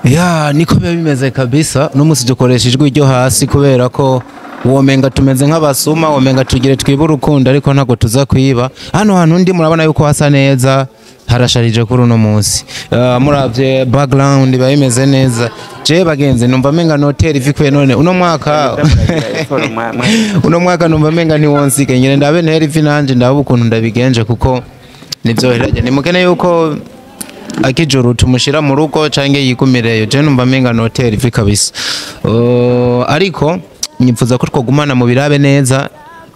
Ya, niko biba bimeze kabisa. Uno munsi dukoresha ijwi ryo hasi kubera ko womenga tumeze nk'abasuma, womenga tugire twibe urukundo, ariko ntabwo tuza kwiba. Hano hantu ndi murabona yuko hasa neza, harasharije kuri uno munsi. Muravye background biba bimeze neza. Je bagenzi, numva menga noteri ivi none uno mwaka numva menga ntiwonsike ngire ndabe ntera ivi nanje, ndabe ukuntu ndabigenje, kuko nivyoheranye nimukene yuko akijoro tumushira mu rugo canke yigumireyo. Je numva menga noteri ivi kabisa. Ariko nyifuza ko twogumana mu birabe neza,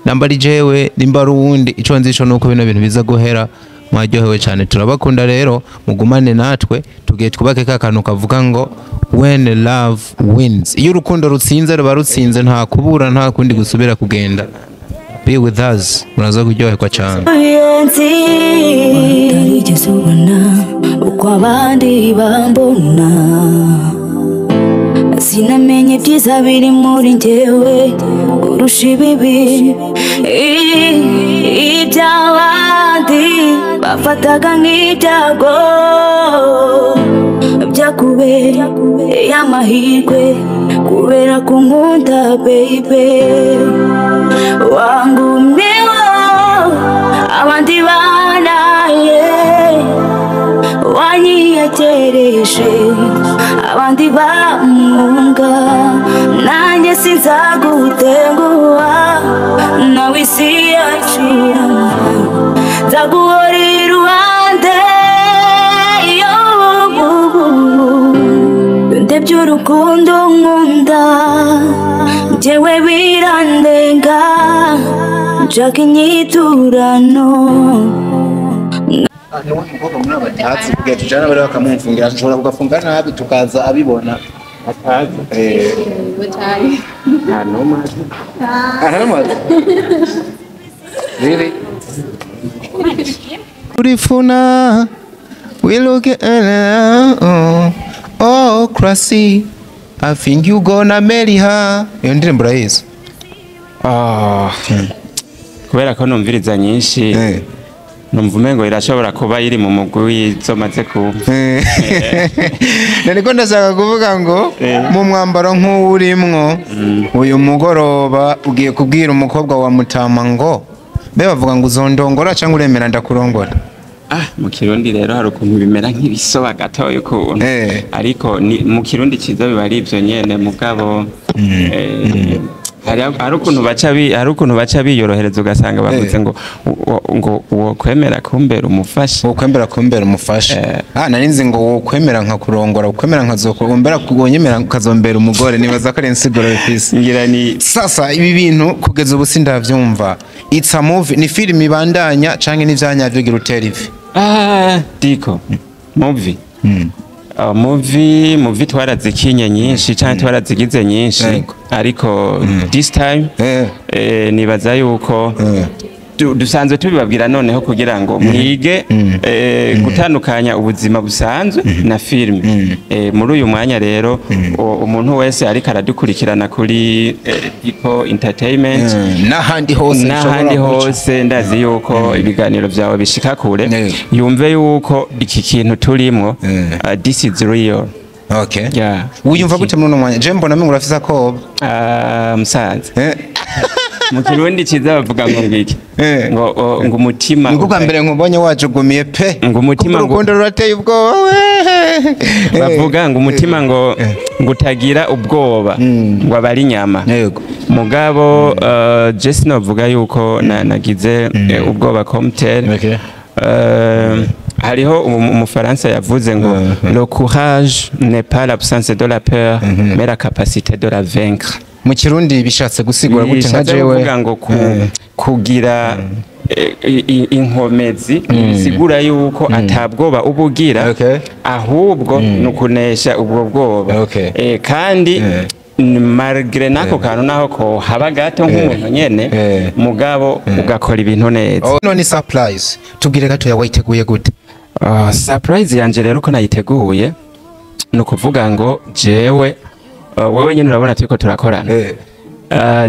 namba ari jewe, nimba ari uwundi. Ico nzi ico nuko bino bintu biza guhera mwaryohewe cyane. Turabakunda rero, mugumane natwe, tugiye twubake ka kantu kavuga ngo "When love wins". Iyo urukundo rutsinze, ruba rutsinze, nta kubura, nta kundi gusubira kugenda. Be with us, muraza kuryoherwa cyane. Uruyenzi utarigeze ubona uko abandi bambona, sinamenye ibyiza biri muri njyewe kurusha ibibi. Iby'abandi bafataga nk'ibyago byakubera amahirwe kubera ko nkunda, baby. Wangumyeho abandi banaye, wanyiyegereje abandi bamunga, nanjye sinzagutenguha, nawe isi yacurama nzaguhora iruhande. Yo ndebye urukundo nkunda njyewe birandenga, nshaka inyiturano. Nuwo mukobwa muri abatazi kugira tujana bari bakamumfungira, ashobora kugafunga nabi tukaza abibona. Atazi. Nta n'umwe azi. Aramaze. Really? Urifuna. We look at oh, oh classy. I think you gonna marry her. Iyo ndirimbo urayizi? Ah, kubera ko numviriza nyinshi, numva umengo irashobora kuba iri mu mugwi w'izo maze kumva. Nariko ndashaka kuvuga ngo mu mwambaro nk'uwurimwo uyu mugoroba, ugiye kubwira umukobwa wa Mutama ngo mbe bavuga ngo uzondongora cyangwa uremera ndakurongora? Ah, mu Kirundi rero hari ukuntu bimera nk'ibisoba gatoya ukuntu, ariko ni mu Kirundi ciza biba ari ivyo nyene. Mugabo hari ukuntu baca biyorohereza, ugasanga bavuze ngo uwo kwemera kumbera umufasha. Wokwemera kumbera umufasha. Ah, nari nzi ngo wokwemera nkakurongora, wokwemera nkazokumbera, wonyemera ukazombera umugore. Nibaza ko ari insiguro bifise. Ngira ni Sasa ibi bintu kugeza ubu sindavyumva. It's a movie, ni film ibandanya canke n'ivyanyavyo gira utera ivi? Ah, diko movie. Movie twarazikinye nyinshi canke twarazigize nyinshi, ariko this time nibaza yuko dusanzwe tubibabwira noneho kugira ngo mwige gutandukanya ubuzima busanzwe na filime. Muri uyu mwanya rero, umuntu wese ariko aradukurikirana kuri Diko Entertainment n'ahandi hose n'ahandi bishobora guca. hose, ndazi yuko ibiganiro byawe bishika kure, yumve yuko iki kintu turimwo, this is real. Yeah. Wiyumva gute muri uno mwanya? Je mbona mengo urafise akoba. Ah, musaza, mu Kirundi ciza bavuga ngo ngiki? Ngo ngo umutima Niko bwa mbere nkubonye wajugumiye pe. Ngo umutima Kuko urukundo rurateye ubwoba we. Bavuga ngo umutima ngo utagira ubwoba ngo aba ari inyama. Mugabo je sinovuga yuko nagize ubwoba comme tel. Hariho umufaransa yavuze ngo "Le courage n'est pas l'absence de la peur, mais la capacité de la vaincre." Mu Kirundi bishatse gusigura gute nka Bishatse jewe? kuvuga ngo kugira inkomezi bisigura yuko atabwoba uba ugira, ahubwo ni ukunesha ubwo bwoba. Kandi malgré n'ako kantu naho ko haba gato nk'umuntu nyene, mugabo ugakora ibintu neza. Oh, none surprise, tubwire gato, yawe wayiteguye gute? Ah, surprise yanje rero ko nayiteguye, ni ukuvuga ngo jewe, wewe nyine urabona turiko turakorana.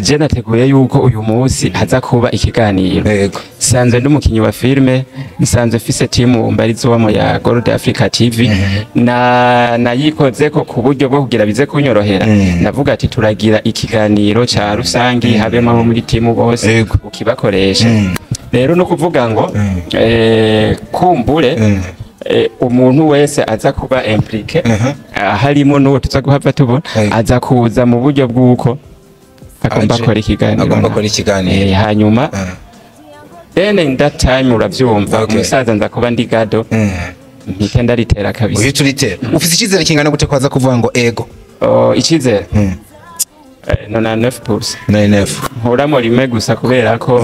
Je nateguye yuko uyu munsi haza kuba ikiganiro. Yego. Sanzwe ndi umukinyi wa filme, nsanzwe mfise timu mbarizwamo ya Gold Africa TV, na nayikozeko ku buryo bwo kugira bize kunyorohera. Ndavuga ati turagira ikiganiro ca rusangi, habemo abo muri timu bose, Yego. ukibakoresha. Rero no kuvuga ngo kumbure umuntu wese aza kuba impliqué, harimo n'uwo tuza guhava tubona, Yego. aza kuza mu buryo bw'uko agomba Aje. gukora ikiganiro. Agomba gukora ikiganiro. Hanyuma then in that time, uravyumva, Okay. umusaza nza kuba ndi gado, mpite ndaritera kabisa. Uhita uritera. Ufise icyizere kingana gute kwaza kuvuga ngo ego? Oh, icizere, 99%. 99. Nkuramo rimwe gusa kubera ko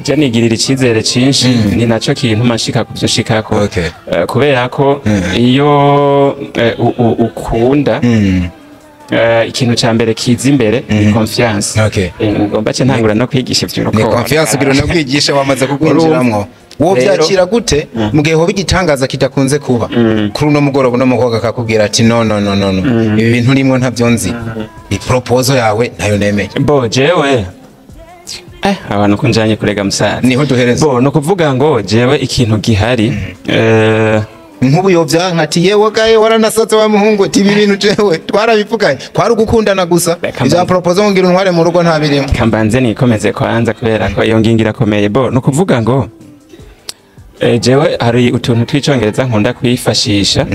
je nigirira icizere cinshi, ni naco kintu mashika kuvyo shikako. Okay. Kubera ko iyo ukunda, ikintu ca mbere kiza imbere ni confiance. Okay. Ngomba ce ntangura no kwigisha Ni ivy'urukundo. confiance kugira no kwigisha wamaze kugwinjiramwo. Wo Rero- byakira gute mu gihe hoba igitangaza kidakunze kuba kuri uno mugoroba, uno mukobwa akakubwira ati: "No, no, no, no, no, ibi bintu urimo ntabyo nzi, proposal yawe ntayo nemeye"? Bo jewe, abantu ko njanye kurega musaza. Niho duhereza. Bo no kuvuga ngo jewe ikintu gihari, Nk'ubu yovyanka ati: "Yewe gaye, waranasatse wa muhungu," ati: "Ibi bintu jewe twarabivuganye kwari ugukundana gusa, Reka ivya mbanze. proposal ngira untware mu rugo nta birimo." Kambanze nikomeze kwanza kubera ko iyo ngingo irakomeye. Bo no kuvuga ngo jewe hari utuntu tw'icongereza nkunda kwifashisha.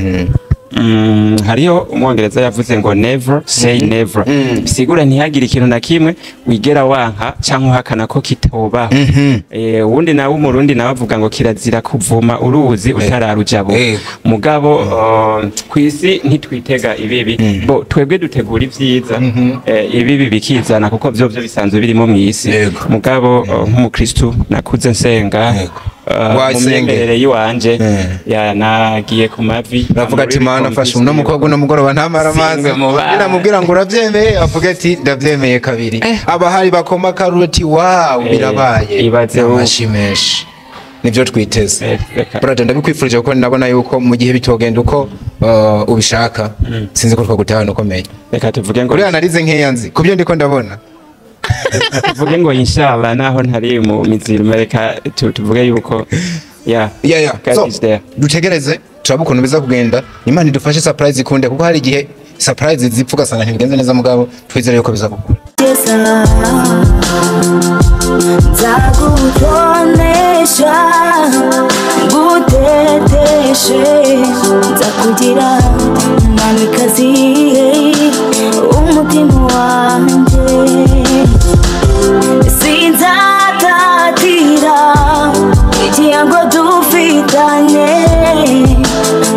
Hariho umwongereza yavuze ngo "Never say never", bisigura ntihagire ikintu na kimwe wigera wanka canke uhakana ko kitobaho. Uwundi nawe umurundi nawe avuga ngo kirazira kuvuma uruzi utararujabuka. Mugabo kw'isi ntitwitega ibibi. Bo twebwe dutegura ivyiza, ibibi bikizana kuko vyovyo bisanzwe birimo mw'isi. Mugabo nk'umukristu nakuze nsenga, mu Wasenge. myemerere yiwanje, ya nagiye ku mavi. Uravuga ati: "Mana, fasha uno mukobwa uno mugoroba ntamara amazi." Singwe mu bana. Ninamubwira ngo uravyemeye, avuge ati: "Ndavyemeye kabiri." Abahari bakoma karoti: "Wow, birabaye." Ibaze ubu. Amashi menshi, nivyo twiteze. Reka. Brother, ndabikwifurije kuko ndabona yuko mu gihe bitogenda uko ubishaka, sinzi ko twagutahana ukomeye. Reka tuvuge ngo Kuri analyse nkeya nzi kubyo ndiko ndabona. Tuvuge ngo inshallah, naho ntari mu mizirima, reka tuvuge yuko ya Yeah. God So is there. dutegereze turabe ukuntu biza kugenda. Imana idufashe surprise ikunde, kuko hari igihe surprise zipfa ugasanga ntibigenze neza, mugabo twizere yuko biza gukura. Nzagutonesha, nguteteshe, nzakugira umwamikazi umutima wanjye. Sinzatatira igihango dufitanye,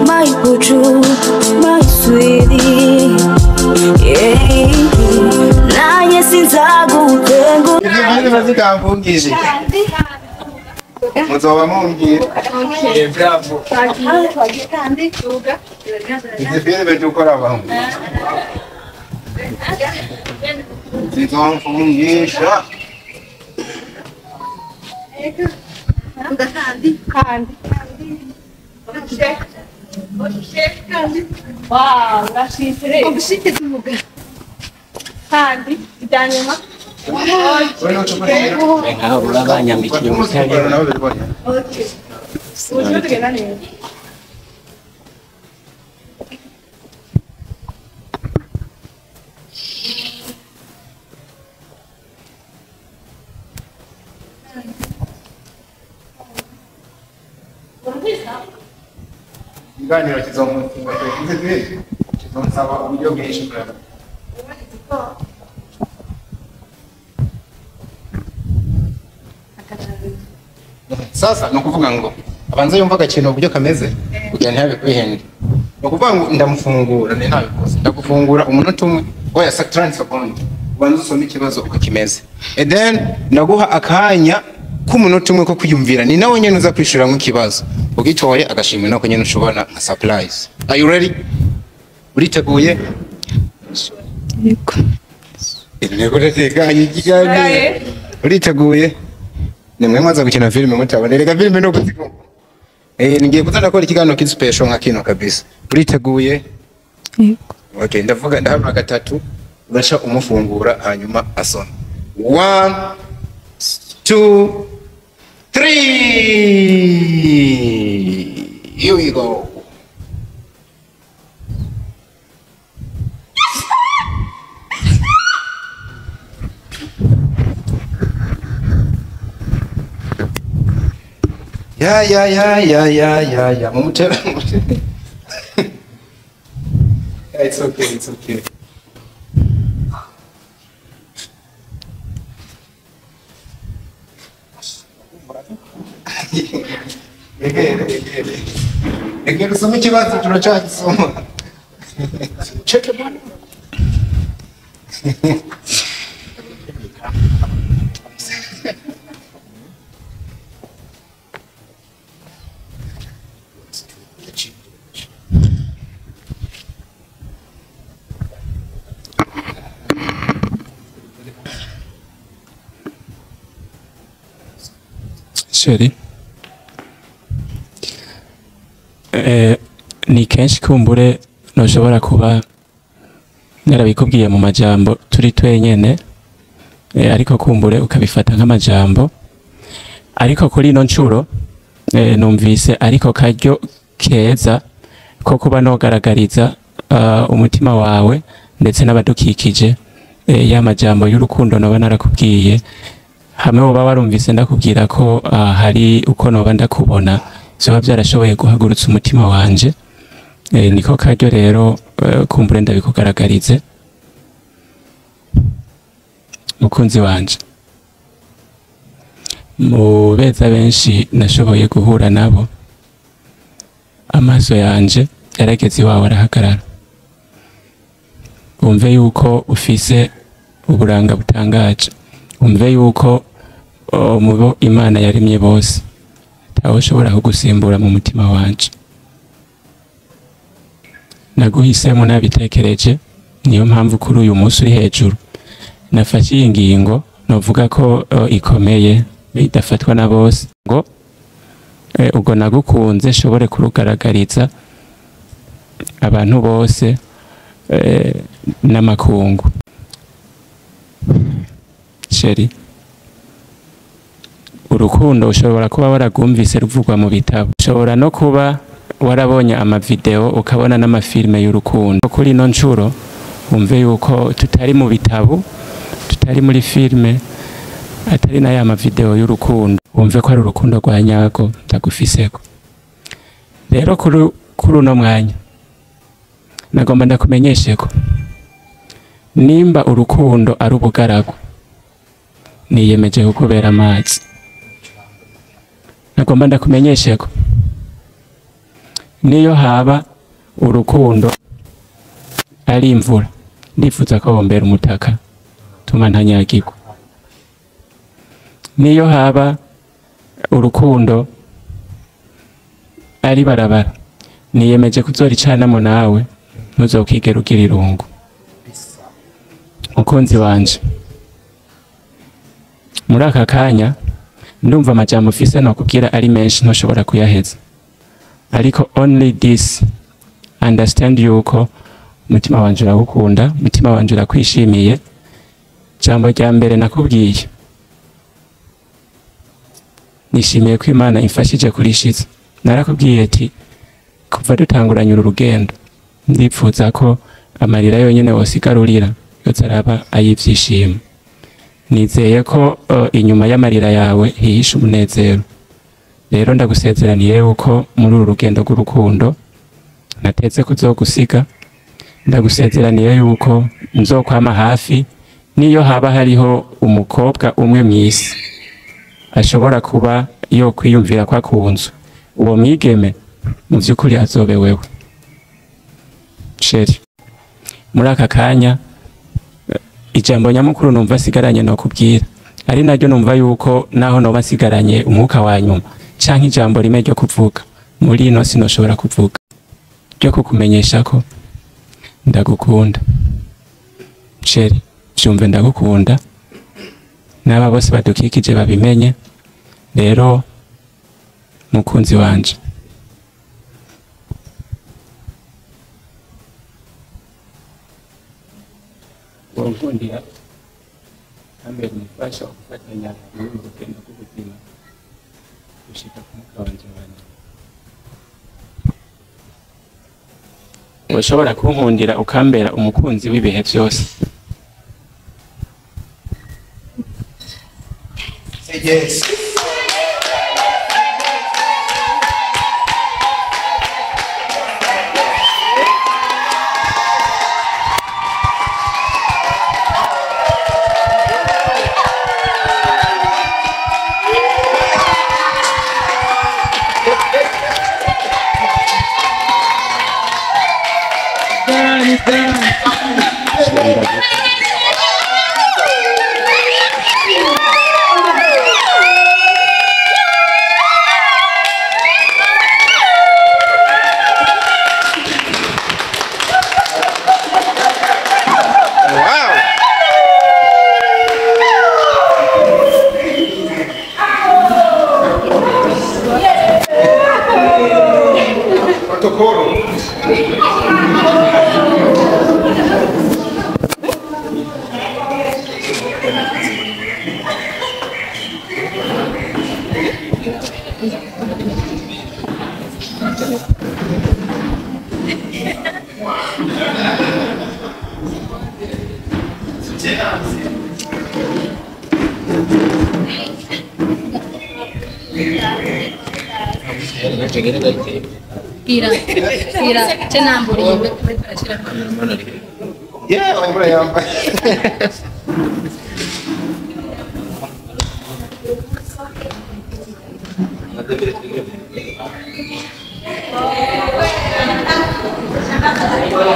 my buju, my sweetie, yeah. Nanjye sinzagutenguha. Ibyo zitamvungije muzoba mumbwira. Bravo. Izi filime dukora abantu zizomfungisha. Kandi. Wow, urashitse rero. Ubushite tuvuga. Kandi ibyanyuma. Nkaho urabanyambikiye ubutare. Okay. Uburyo tugenda neza. Ikiganiro kizomufunga, kizonsaba uburyo bwinshi, bravo. Sasa ni ukuvuga ngo abanza yumva agakino uburyo kameze kugira ntihabe kwihenda. Ni ukuvuga ngo ndamufungura, ni ntabikoze, ndagufungura umunota umwe, oya, sa 30 seconds, ubanza usome ikibazo uko kimeze, and then ndaguha akanya k'umunota umwe ko kwiyumvira, ni nawe nyene uza kwishuramwo ikibazo. Ugitoye agashimwe nako nyene ushobora nka surprise. Are you ready? Uriteguye? Yego. Intego uratekanye ikiganiro. Uriteguye? Nimwe mwaza gukina filime mutabona. Reka filime no kuzikunda. Ngiye kuza ndakora ikiganiro ki special nka kino kabisa. Uriteguye? Yego. Okay, ndavuga ndahamura gatatu, urasha umufungura hanyuma asoma. 1 2 3. Here we go. Ya ya ya ya ya ya ya. Mumutera. Yeah, it's okay, it's okay. Egere, egere. Egere usome ikibazo turacagisoma. Cheke bana. Chéri, ni kenshi kumbure ntushobora kuba narabikubwiye mu majambo turi twenyene, ariko kumbure ukabifata nk'amajambo, ariko kuri ino ncuro numvise ariko karyo keza ko kuba nogaragariza umutima wawe ndetse n'abadukikije ya majambo y'urukundo noba narakubwiye. Hamwe woba warumvise ndakubwira ko hari uko noba ndakubona vyoba byarashoboye guhagurutsa umutima wanje, niko karyo rero kumbure ndabikugaragarize mukunzi wanje. Mu beza benshi nashoboye guhura nabo, amaso yanje yarageze iwawe arahagarara. Umve yuko ufise uburanga butangaje, umve yuko mubo Imana yaremye bose ntawe ushobora kugusimbura mu mutima wanje. Naguhisemo nabitekereje, niyo mpamvu kuri uyu munsi uri hejuru. Nafashe iyi ngingo novuga ko ikomeye idafatwa na bose, ngo ubwo nagukunze nshobore kurugaragariza abantu bose n'amakungu. Chéri, urukundo ushobora kuba waragumvise ruvugwa mu bitabo, ushobora no kuba warabonye amavideo ukabona n'amafilme y'urukundo. Kuri ino ncuro umve yuko tutari mu bitabo, tutari muri filme, atari na ya mavideo y'urukundo, umve ko ari urukundo rwa nyarwo ndagufiseko. Rero kuri uno mwanya nagomba ndakumenyeshe ko nimba urukundo ari ubugaragu, niyemeje kukubera amazi. Nagomba ndakumenyeshe ko niyo haba urukundo ari imvura, ndifuza ko wombera umutaka tuma ntanyagirwa. Niyo haba urukundo ari barabara, niyemeje kuzoricanamo nawe ntuzokigera ugira irungu. Mukunzi wanje, muri aka kanya ndumva amajambo ufise nokubwira ari menshi ntushobora kuyaheza, ariko only this understand yuko umutima wanje uragukunda, umutima wanje urakwishimiye. Jambo rya mbere nakubwiye, nishimiye ko Imana imfashije kurishiza. Narakubwiye ati kuva dutanguranye uru rugendo ndipfuza ko amarira yonyene wosigarurira yose araba ayivyishimo. Nizeye ko inyuma y'amarira yawe hihishe umunezero. Rero ndagusezeraniye yuko muri uru rugendo rw'urukundo natetse kuzogusiga, ndagusezeraniye yuko nzokwama hafi, niyo haba hariho umukobwa umwe mw'isi ashobora kuba yo kwiyumvira kwa kunzu, uwo mwigeme mu vy'ukuri azobe wewe. Chéri, muri aka kanya ijambo nyamukuru numva sigaranye no kubwira, ari naryo numva yuko naho noba sigaranye umwuka wa nyuma canke ijambo rimwe ryo kuvuga muri ino sinoshobora kuvuga, ryo kukumenyesha ko ndagukunda. Chéri, vyumve ndagukunda, n'aba bose badukikije babimenye. Rero mukunzi wanje, wonkundira Ukambera umufasha wo gufatanya muri uru rugendo rw'ubuzima gushika ku mwaka wanje wa nyuma. Ushobora kunkundira ukambera umukunzi w'ibihe byose? Say yes.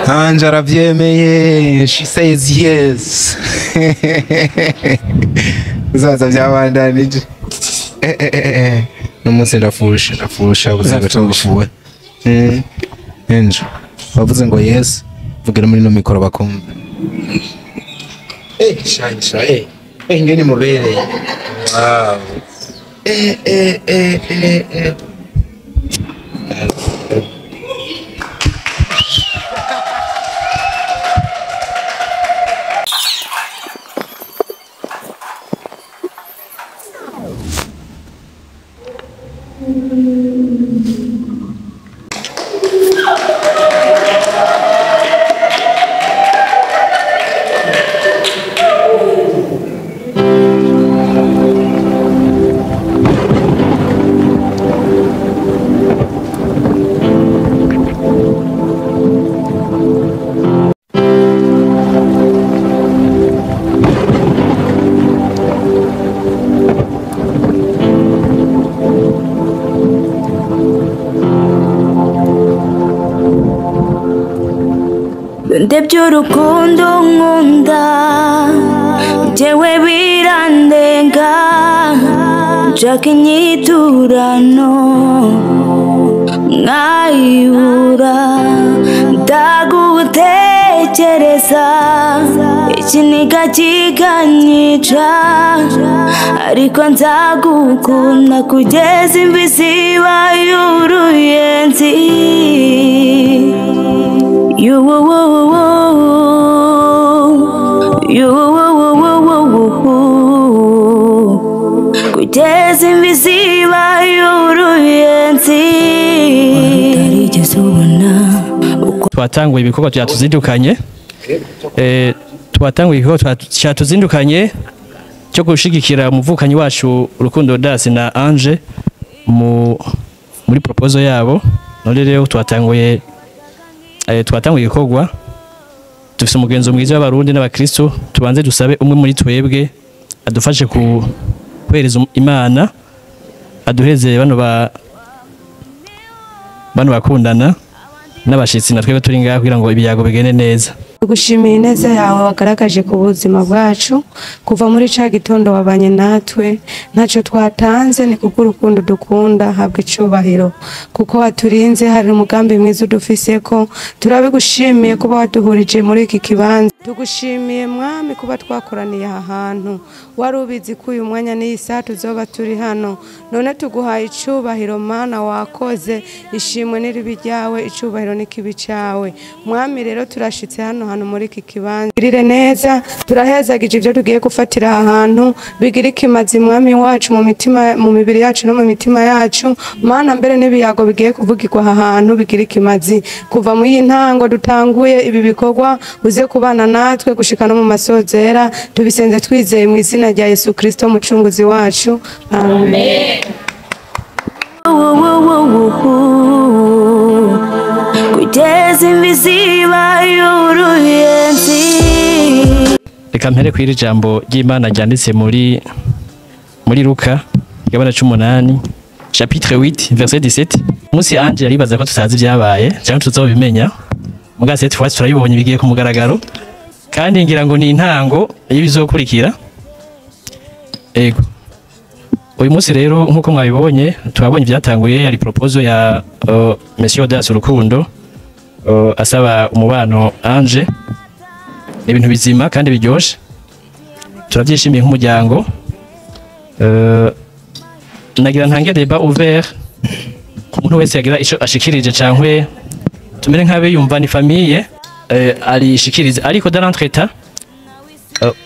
Anje aravyemeye, she says yes. Uzaza byabandanije. N'umunsi ndafusha, ndafusha ubuzima cyangwa. Enjo. Bavuze ngo yes, vugira muri no mikoro bakumva. Shine shine. Ngeni mubereye. Wow. Ndebye urukundo nkunda jewe birandenga nshaka inyiturano nkayibura ndagutekereza ikiniga kikanyica ariko nzagukunda kugeza imvi zibaye uruyenzi. Kugeza imvi zibaye uruyenzi. Twatanguye ibikorwa byatuzindukanye, twatanguye ibikorwa cyatuzindukanye cyo gushigikira umuvukanyi wacu Rukundo Dasi na Ange muri proposal yabo. None rero twatanguye igikorwa dufite umugenzo mwiza w'abarundi n'abakristo. Tubanze dusabe umwe muri twebwe adufashe kuhereza Imana, aduheze bano bakundana n'abashitsi na twebwe turi ngaha kugira ngo ibiyago bigende neza. Tugushimiye ineza yawe wagaragaje ku buzima bwacu kuva muri ca gitondo wabanye natwe, ntacyo twatanze ni kuko urukundo dukunda habwa icubahiro, kuko waturinze hari umugambi mwiza udufise ko turabigushimiye kuba waduhurije muri iki kibanza. Tugushimiye mwami kuba twakoraniye aha hantu, wari ubizi ko uyu mwanya n'iyi saha tuzoba turi hano, none tuguhaye icubahiro Mana wakoze, ishimwe n'iribi ryawe, icubahiro n'ikibi cawe. Mwami rero turashitse hano hantu muri iki kibanza. Girire neza, turahezagije ibyo tugiye gufatira aha hantu, bigira ikimazi Mwami wacu mu mitima, mu mibiri yacu no mu mitima yacu. Mana, mbere n'ibiyago bigiye kuvugirwa aha hantu bigira ikimazi. Kuva mu y'intango dutanguye ibi bikorwa, uze kubana natwe gushika no mu masozera. Tubisenze twizeye mu izina rya Yesu Kristo mucunguzi wacu, amen. Kugeza imvi zibaye uruyenzi. Reka mpere kw'iri jambo ry'Imana ryanditse muri Luka igabane 18, chapitre 8, verset 17. Munsi Ange yaribaza ko tutazi ibyabaye cyangwa tuzobimenya, muga cette fois turabibonye bigiye ku mugaragaro, kandi ngira ngo ni intango y'ibizokurikira. Ego, uyu munsi rero nkuko mwabibonye, twabonye ibyatanguye yari proposal ya Monsieur Audace Rukundo, asaba umubano Ange. Ni ibintu bizima kandi biryoshe, turabyishimiye nk'umuryango. Nagira ntange débat ouvert ku muntu wese yagira ico ashikirije, cankwe tumere nk'abiyumva ni famille, arishikirize. Ariko dans l'entretemps,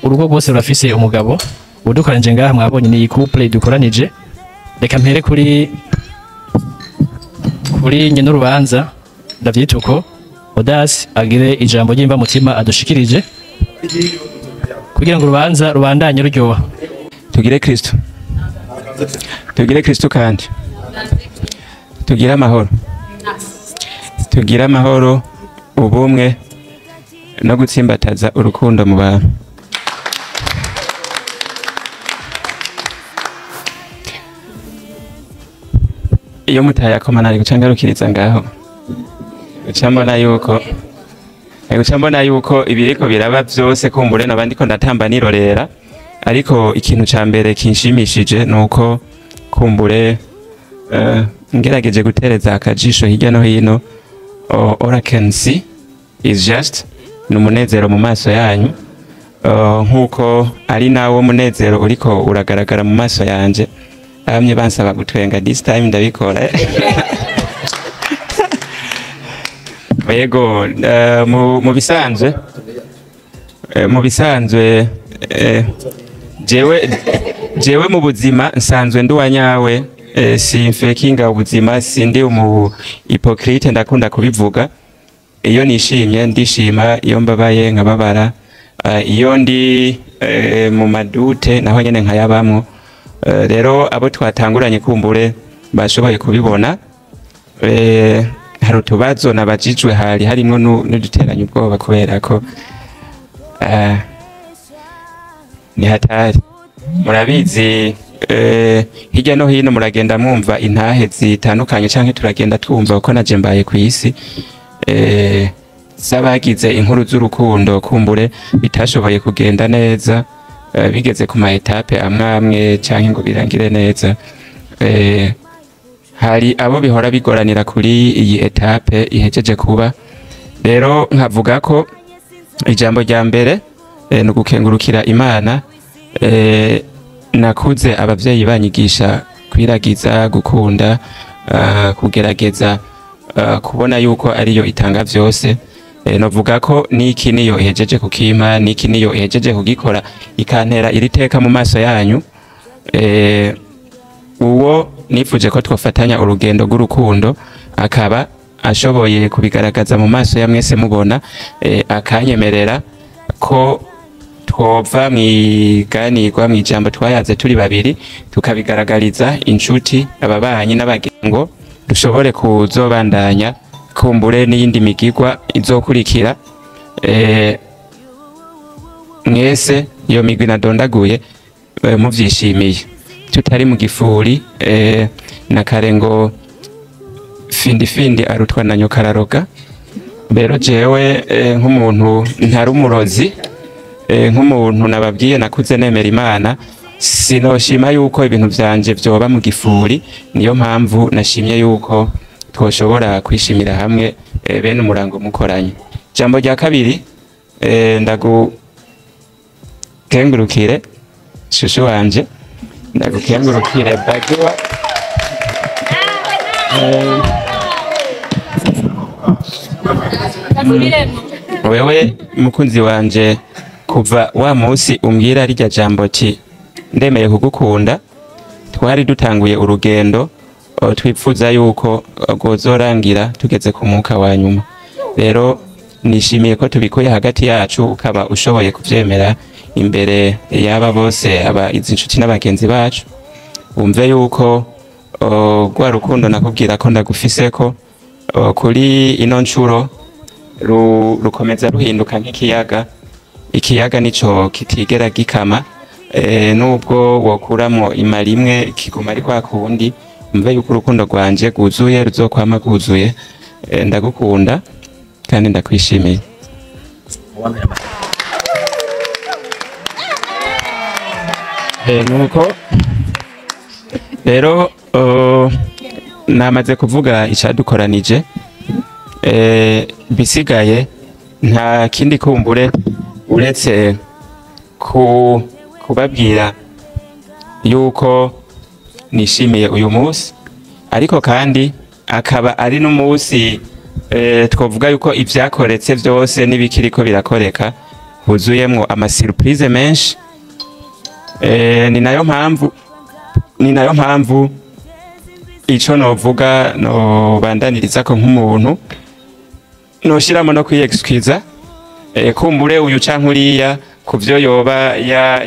urugo rwose rurafise umugabo udukoranje ngaha, mwabonye ni couple dukoranije. Reka mpere kuri nyene urubanza, ndavyita uko, Audace agire ijambo ry'imbamutima adushikirije kugira ngo urubanza rubandanye ruryoha. Tugire Kristo, tugire Kristo, kandi tugire amahoro, tugire amahoro, ubumwe no gutsimbataza urukundo mu bantu. Iyo mutayakoma nari guca ngarukiriza ngaho, guca mbona yuko ibiriko biraba byose kumbure nabandi ko ndatamba nirorera. Ariko ikintu ca mbere kinshimishije nuko kumbure ngerageje gutereza akajisho hirya no hino, all I can see is just ni umunezero mu maso yanyu, nkuko ari nawo munezero uriko uragaragara mu maso yanje. Bamye bansaba gutwenga, this time ndabikora. Yego, mu bisanzwe jewe mu buzima nsanzwe ndi uwanyawe, simfakinga ubuzima, sindi umu hypocrite, ndakunda kubivuga. Iyo nishimye ndishima, iyo mbabaye nkababara, iyo ndi mu ma doutes naho nyene nkayabamwo. Rero abo twatanguranye kumbure bashoboye kubibona, hari utubazo nabajijwe, hari harimwo n'uduteranya ubwoba kubera ko ni hatari. Murabizi, hirya no hino muragenda mwumva intahe zitandukanye, canke turagenda twumva uko naje mbaye ku isi, z'abagize inkuru z'urukundo kumbure bitashoboye kugenda neza, bigeze ku ma étapes amwe amwe canke ngo birangire neza. Hari abo bihora bigoranira kuri iyi étape ihejeje kuba. Rero nkavuga ko ijambo rya mbere ni ugukengurukira Imana. Nakuze abavyeyi banyigisha kwiragiza, gukunda, kugerageza, kubona yuko ariyo itanga vyose. Novuga ko niki niyo ihejeje kukimpa, niki niyo ihejeje kugikora, ikantera iri teka mu maso yanyu. Uwo nifuje ko twofatanya urugendo rw'urukundo akaba ashoboye kubigaragaza mu maso ya mwese mubona, akanyemerera ko twova mwiganirwa mw'ijambo twayaze turi babiri, tukabigaragariza inshuti, ababanyi n'abagengo, dushobore kuzobandanya kumbure n'iyindi migigwa izokurikira. Mwese iyo migwi nadondaguye, muvyishimiye, tutari mu gifuri, na kare ngo findi findi arutwa na nyokararoga. Rero jewe, nk'umuntu ntari umurozi, nk'umuntu nababwiye nakuze nemera Imana, sinoshima yuko ibintu vyanje vyoba mu gifuri. Niyo mpamvu nashimye yuko twoshobora kwishimira hamwe, bene umurango mukoranye. Jambo rya kabiri, ndagukengurukire chouchou wanje, ndagukengurukire bagiwa. Wewe mukunzi wanje, kuva wa munsi umbwira rirya jambo ati ndemeye kugukunda, twari dutanguye urugendo twipfuza yuko rwozorangira tugeze ku mwuka wa nyuma. Rero nishimiye ko tubikuye hagati yacu, ukaba ushoboye kuvyemera imbere y'aba bose, aba izi nshuti n'abagenzi bacu. Wumve yuko rwa rukundo nakubwira ko ndagufiseko kuri ino ncuro rukomeza ruhinduka nk'ikiyaga. Ikiyaga nico kitigera gikama, nubwo wokuramo imara imwe kiguma ari kwa kundi. Umve yuko urukundo rwanje rwuzuye, ruzokwama rwuzuye. Ndagukunda kandi ndakwishimiye. Nuko rero namaze kuvuga icadukoranije, bisigaye nta kindi kumbure uretse kubabwira yuko nishimiye uyu munsi, ariko kandi akaba ari n'umunsi twovuga yuko ivyakoretse vyose n'ibikiriko birakoreka huzuyemwo ama surprise menshi. Ni nayo mpamvu ico novuga nobandaniriza ko nk'umuntu noshiramo no kwiyexcusa, kumbure uyu canke uriya kuvyo yoba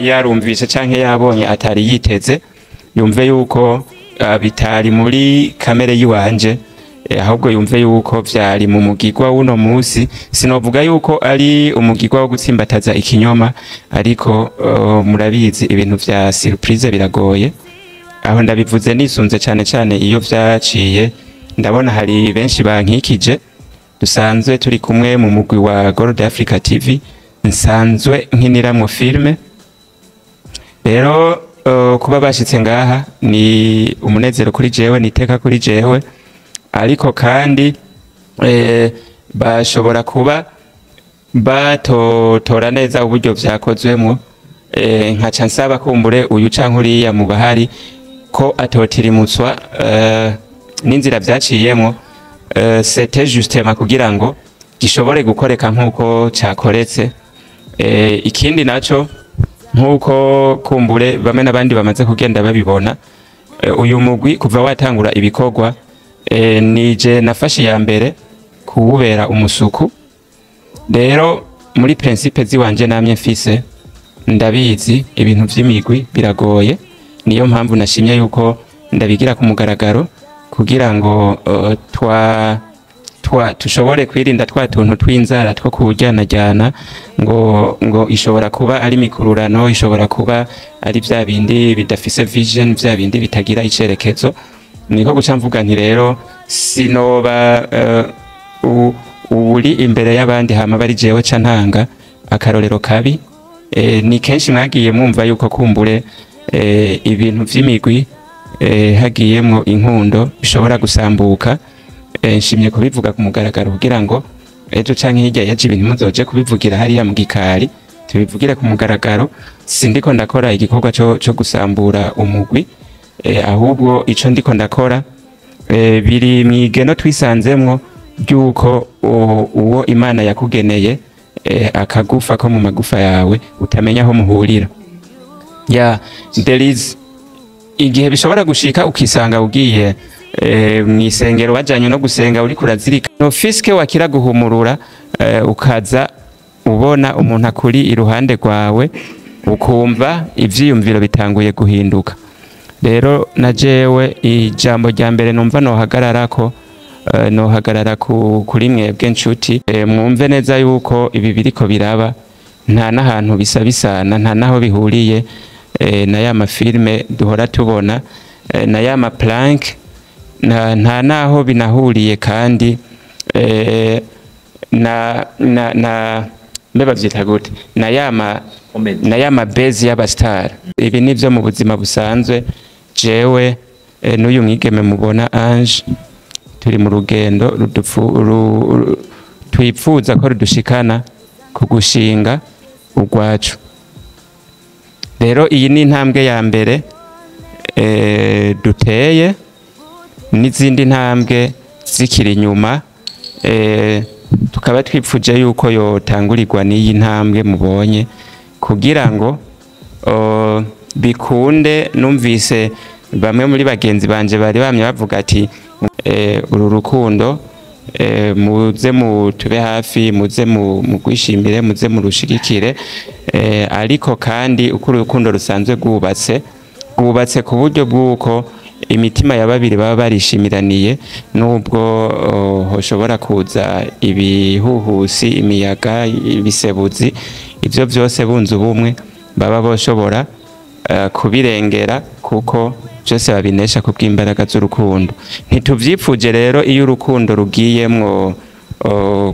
yarumvise canke yabonye atari yiteze, yumve yuko bitari muri kamere yiwanje, ahubwo yumve yuko vyari mu mugigwa w'uno munsi. Sinovuga yuko ari umugigwa wo gutsimbataza ikinyoma, ariko murabizi ibintu vya surprise biragoye. Aho ndabivuze nisunze cane cane iyo vyaciye, ndabona hari benshi bankikije dusanzwe turi kumwe mu mugwi wa Gold Africa TV, nsanzwe nkiniramwo filme. Rero kuba bashitse ngaha ni umunezero kuri jewe, niteka kuri jewe, ariko kandi bashobora kuba batotora neza uburyo vyakozwemwo. Nkaca nsaba kumbure uyu canke uriya mu bahari ko atotirimutswa n'inzira vyaciyemwo. C'était justement kugira ngo gishobore gukoreka nkuko cakoretse. Ikindi naco, nkuko kumbure bamwe n'abandi bamaze kugenda babibona, uyu mugwi kuva watangura ibikorwa, nije nafashe ya mbere kuwubera umusuku. Rero muri principe ziwanje namye mfise, ndabizi ibintu vy'imigwi biragoye, niyo mpamvu nashimye yuko ndabigira ku mugaragaro kugira ngo tushobore kwirinda twa tuntu tw'inzara two kujyanajyana ngo ishobora kuba ari mikururano, ishobora kuba ari vya bindi bidafise vision, vya bindi bitagira icerekezo. Niko guca mvuga nti rero sinoba uri imbere y'abandi hama bari jewe ca ntanga akarorero kabi. Ni kenshi mwagiye mwumva yuko kumbure ibintu vy'imigwi hagiyemwo inkundo bishobora gusambuka. Nshimye kubivuga ku mugaragaro kugira ngo ejo canke hirya yaje ibintu muzoje kubivugira hariya mu gikari, tubivugire ku mugaragaro. Sindiko ndakora igikorwa co gusambura umugwi, ahubwo ico ndiko ndakora biri mwigeno twisanzemwo ryuko uwo Imana yakugeneye akagufa ko mu magufa yawe utamenya aho muhurira. Ya there is igihe bishobora gushika ukisanga ugiye mwisengero wajanye no gusenga uri kurazirika no fiske wakira guhumurura, ukaza ubona umuntu akuri iruhande rwawe ukumva ivyiyumviro bitanguye guhinduka. Rero na jewe ijambo rya mbere numva nohagararako, nohagarara kuri mwebwe nshuti, mwumve neza yuko ibi biriko biraba nta n'ahantu bisa bisana, nta naho bihuriye na ya mafilme duhora tubona, na ya maplank, nta naho binahuriye kandi na mbe bavyita gute, na ya mabezi y'abastar. Ibi nivyo mu buzima busanzwe. Jewe n'uyu mwigeme mubona Ange turi mu rugendo twipfuza ko rudushikana ku gushinga urwacu. Rero iyi ni intambwe ya mbere duteye, n'izindi ntambwe zikiri inyuma. Tukaba twipfuje yuko yotangurirwa n'iyi ntambwe mubonye kugira ngo bikunde. Numvise bamwe muri bagenzi banje bari bamye bavuga ati uru rukundo muze mutube hafi, muze mugwishimire, muze murushigikire. Ariko kandi uko urukundo rusanzwe rwubatse, rwubatse ku buryo bw'uko imitima ya babiri baba barishimiraniye, nubwo hoshobora kuza ibihuhusi, imiyaga, ibisebuzi, ibyo byose bunze ubumwe baba boshobora kubirengera, kuko byose babinesha ku bw'imbaraga z'urukundo. Ntituvyipfuje rero iyo urukundo rugiyemwo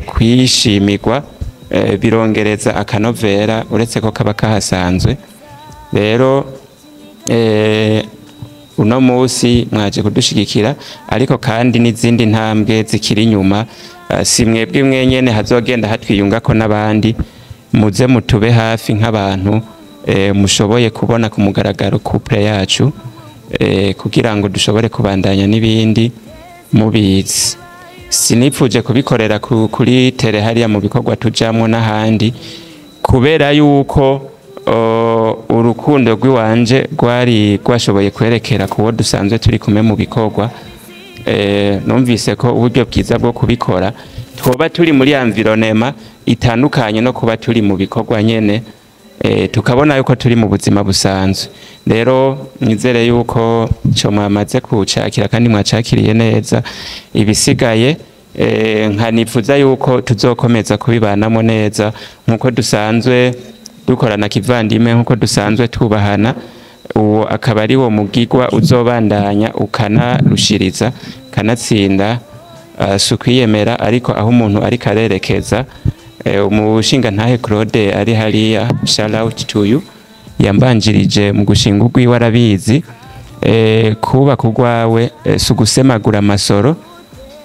kwishimirwa, birongereza akanovera, uretse ko kaba kahasanzwe. Rero uno munsi mwaje kudushigikira, ariko kandi n'izindi ntambwe zikiri inyuma, si mwebwe mwenyene, hazogenda hatwiyungako n'abandi. Muze mutube hafi nk'abantu mushoboye kubona ku mugaragaro couple yacu, kugira ngo dushobore kubandanya n'ibindi mubizi. Sinipfuje kubikorera kuri télé hariya mu bikorwa tujamwo n'ahandi, kubera yuko urukundo rw'iwanje rwari rwashoboye kwerekera kuwo dusanzwe turi kumwe mu bikorwa. Numvise ko uburyo bwiza bwo kubikora twoba turi muri environnement itandukanye no kuba turi mu bikorwa nyene, tukabona yuko turi mu buzima busanzwe. Rero nizere yuko ico mwamaze kucakira kandi mwacakiriye neza. Ibisigaye nkanifuza yuko tuzokomeza kubibanamo neza nkuko dusanzwe dukorana kivandimwe, nkuko dusanzwe twubahana. Uwo akaba ari wo mugigwa uzobandanya ukanarushiriza kanatsinda. Si ukwiyemera, ariko aho umuntu ariko arerekeza, umushinga ntahe Claude ari hariya, shout out to you, yambanjirije mu gushinga urwiwe, arabizi. Kubaka urwawe si ugusemagura amasoro.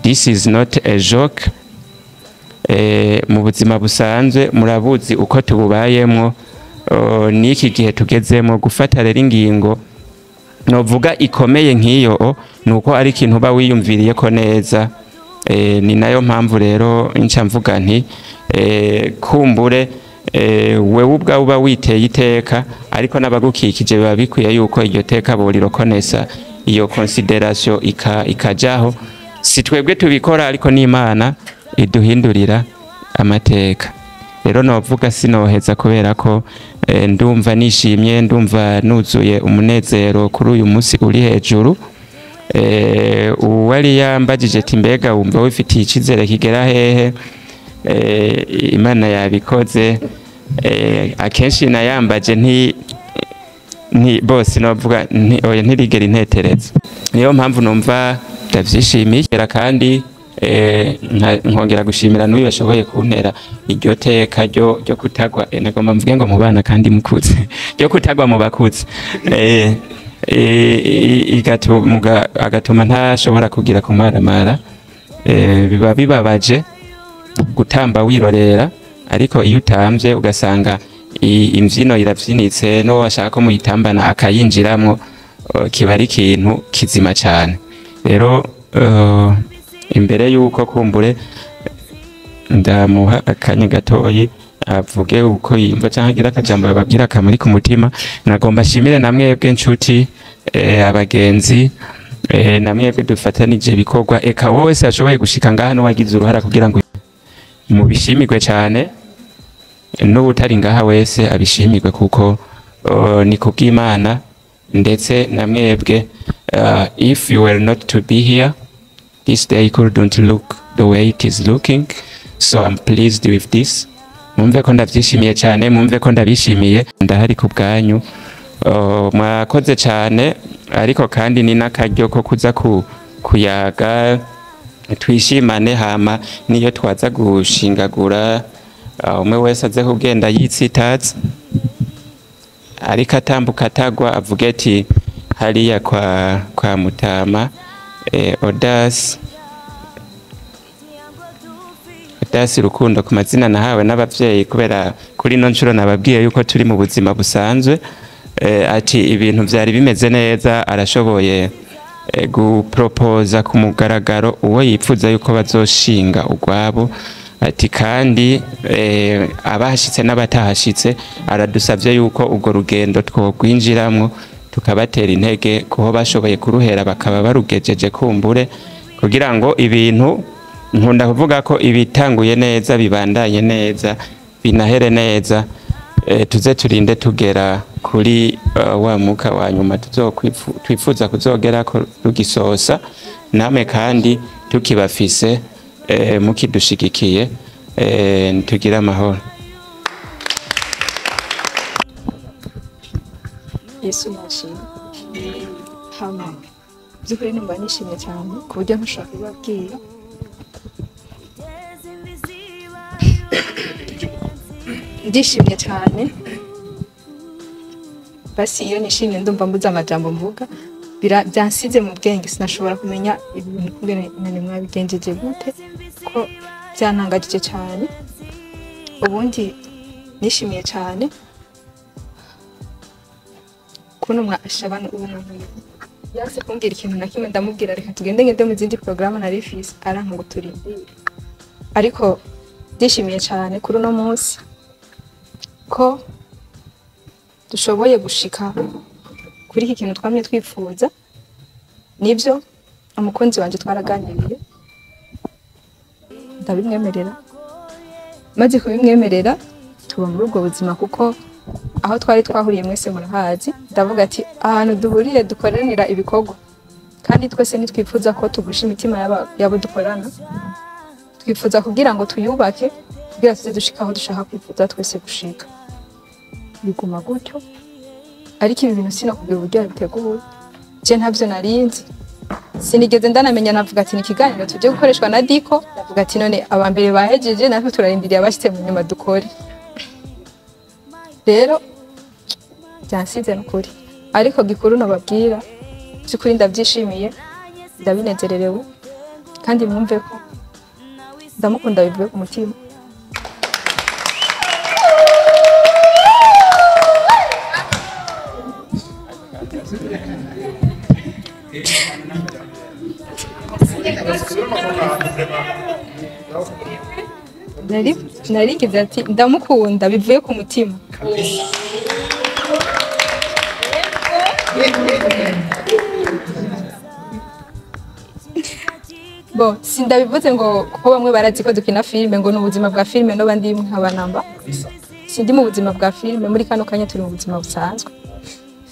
This is not a joke. Mu buzima busanzwe murabuzi uko tububayemwo, n'iki gihe tugezemo, gufata rero ingingo novuga ikomeye nk'iyo ni uko ari ikintu uba wiyumviriye ko neza. Ni nayo mpamvu rero nca mvuga nti kumbure wewe ubwawe uba witeye iteka, ariko n'abagukikije biba bikwiye yuko iryo teka borirokonesa, iyo consideration ikajaho. Si twebwe tubikora, ariko n'Imana iduhindurira amateka. Rero novuga sinoheza, kubera ko ndumva nishimye, ndumva nuzuye umunezero kuri uyu munsi uri hejuru. Uwari yambajije ati mbega wumva wifitiye icizere kigera hehe? Imana yabikoze. Akenshi nayambaje nti bose novuga nti oya, ntirigera intetereza. Niyo mpamvu numva ndavyishimiye kandi nkongera gushimira n'uyu yashoboye kuntera iryo teka ryo kutagwa, nagomba mvuge ngo mu bana kandi mukuze, ryo kutagwa mu bakuze, agatuma ntashobora kugira kumaramara. Biba bibabaje gutamba wirorera, ariko iyo utamvye ugasanga imvyino iravyinitse, no washaka ko muyitambana akayinjiramwo, kiba ari ikintu kizima cyane. Rero imbere yuko kumbure ndamuha akanya gatoyi avuge uko yumva cyangwa agira akajambo bababwira kamuri ku mutima, nagomba ashimire na mwebwe nshuti, abagenzi, na mwebwe dufatanije ibikorwa, eka wowe wese ashoboye gushika ngaha n'uwagize uruhara kugira ngo mubishimirwe cyane, n'utari ngaha wese abishimirwe, kuko ni kubw'Imana ndetse na mwebwe. If you were not to be here, this day couldn't look the way it is looking, so I'm pleased with this. Mwumve ko ndavyishimiye cyane, mwumve ko ndabishimiye, ndahari ku bwanyu. Mwakoze cyane, ariko kandi ni n'akaryo ko kuza kuyaga twishimane, hama niyo twaza gushingagura, umwe wese aze kugenda yitsitaza, ariko atambuka atagwa, avuge ati hariya kwa Mutama Odasi Rukundo, ku mazina nahawe n'abavyeyi, kubera kuri ino nshuro nababwiye yuko turi mu buzima busanzwe, ati ibintu vyari bimeze neza, arashoboye gupropoza ku mugaragaro uwo yipfuza yuko bazoshinga urwabo. Ati kandi abahashitse n'abatahashitse aradusavye yuko ubwo rugendo twokwinjiramwo tukabatera intege kuho bashoboye kuruhera bakaba barugejeje kumbure, kugira ngo ibintu nkunda kuvuga ko ibitanguye neza bibandanye neza binahere neza, tuze turinde tugera kuri wa muka wa nyuma twifuza kuzogera ko rugisosa, namwe kandi tukibafise mukidushigikiye, tugira amahoro. Yesu nashimwe. Hama by'ukuri numva nishimye cyane ku buryo ntashobora kubabwira. Ndishimye cyane, basi iyo nishimye ndumva mbuze amajambo mvuga, byansize mu bwenge, sinashobora kumenya ibintu kungene nani mwabigenjeje gute, ko byantangajije cyane. Ubundi nishimiye cyane kuno mwashabana ubuntu yase kumbwira ikintu na kimwe, ndamubwira reka tugende ngende mu zindi programme nari fisi, aranka ngo turindire. Ariko ndishimiye cyane kuri uno munsi ko dushoboye gushika kuri iki kintu twamye twifuza. Nibyo umukunzi wanje twaraganiriye, ndabimwemerera, maze kubimwemerera tuba muri ubwo buzima, kuko aho twari twahuriye mwese murahazi. Ndavuga ati ahantu duhuriye dukoranira ibikorwa, kandi twese nitwifuza ko tugusha imitima yabo dukorana, twifuza kugira ngo tuyubake kugira tuze dushika aho dushaka kwifuza twese gushika. Biguma gutyo, ariko ibi bintu sinakubwira uburyo biteguye, je ntavyo narinzi, sinigeze ndanamenya. Navuga ati ni ikiganiro tujye gukoreshwa na Diko, ndavuga ati none abambere bahejeje natwe turarindiriye abashitse mu nyuma dukore. Rero byansize n'ukuri, ariko gikuru nababwira by'ukuri ndabyishimiye, ndabinezererewe, kandi mwumve ko ndamukunda bivuye ku mutima. Narigize ati ndamukunda bivuye ku mutima. Bo sindabivuze ngo kuko bamwe barazi ko dukina filime ngo n'ubuzima bwa filime no bandi nkabanamba. Sindi mu buzima bwa filime, muri kano kanya turi mu buzima busanzwe.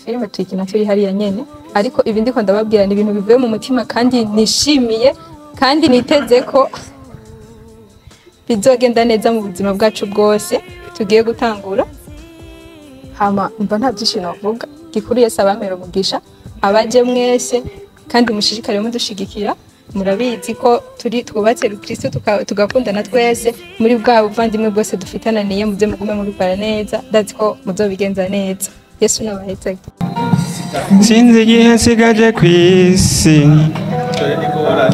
Filime tuyikina turi hariya nyene, ariko ibi ndiko ndababwira ni ibintu bivuye mu mutima kandi nishimiye kandi niteze ko bizogenda neza mu buzima bwacu bwose tugiye gutangura. Hama mba nta byinshi navuga, gikuru Yesu abamera umugisha abaje mwese kandi mushishikare mudushigikira. Murabizi ko turi twubatse Kristo tugakundana twese muri bwa buvandimwe bwose dufitananiye, muze mugume mubikora neza, ndazi ko muzobigenza neza. Yesu nabahetse. Sinzi igihe nsigaje kw'isi,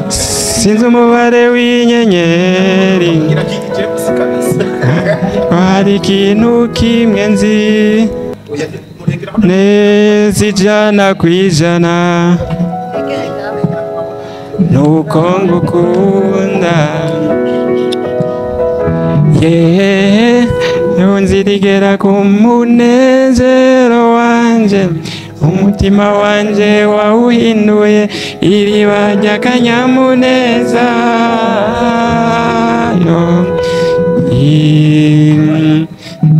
sinzi umubare w'inyenyeri, hari ikintu kimwe nzi neza 100% nuko ngukunda. Yeee nzirigera ku munezero wanje, umutima wanje wawuhinduye iriba ry'akanyamuneza.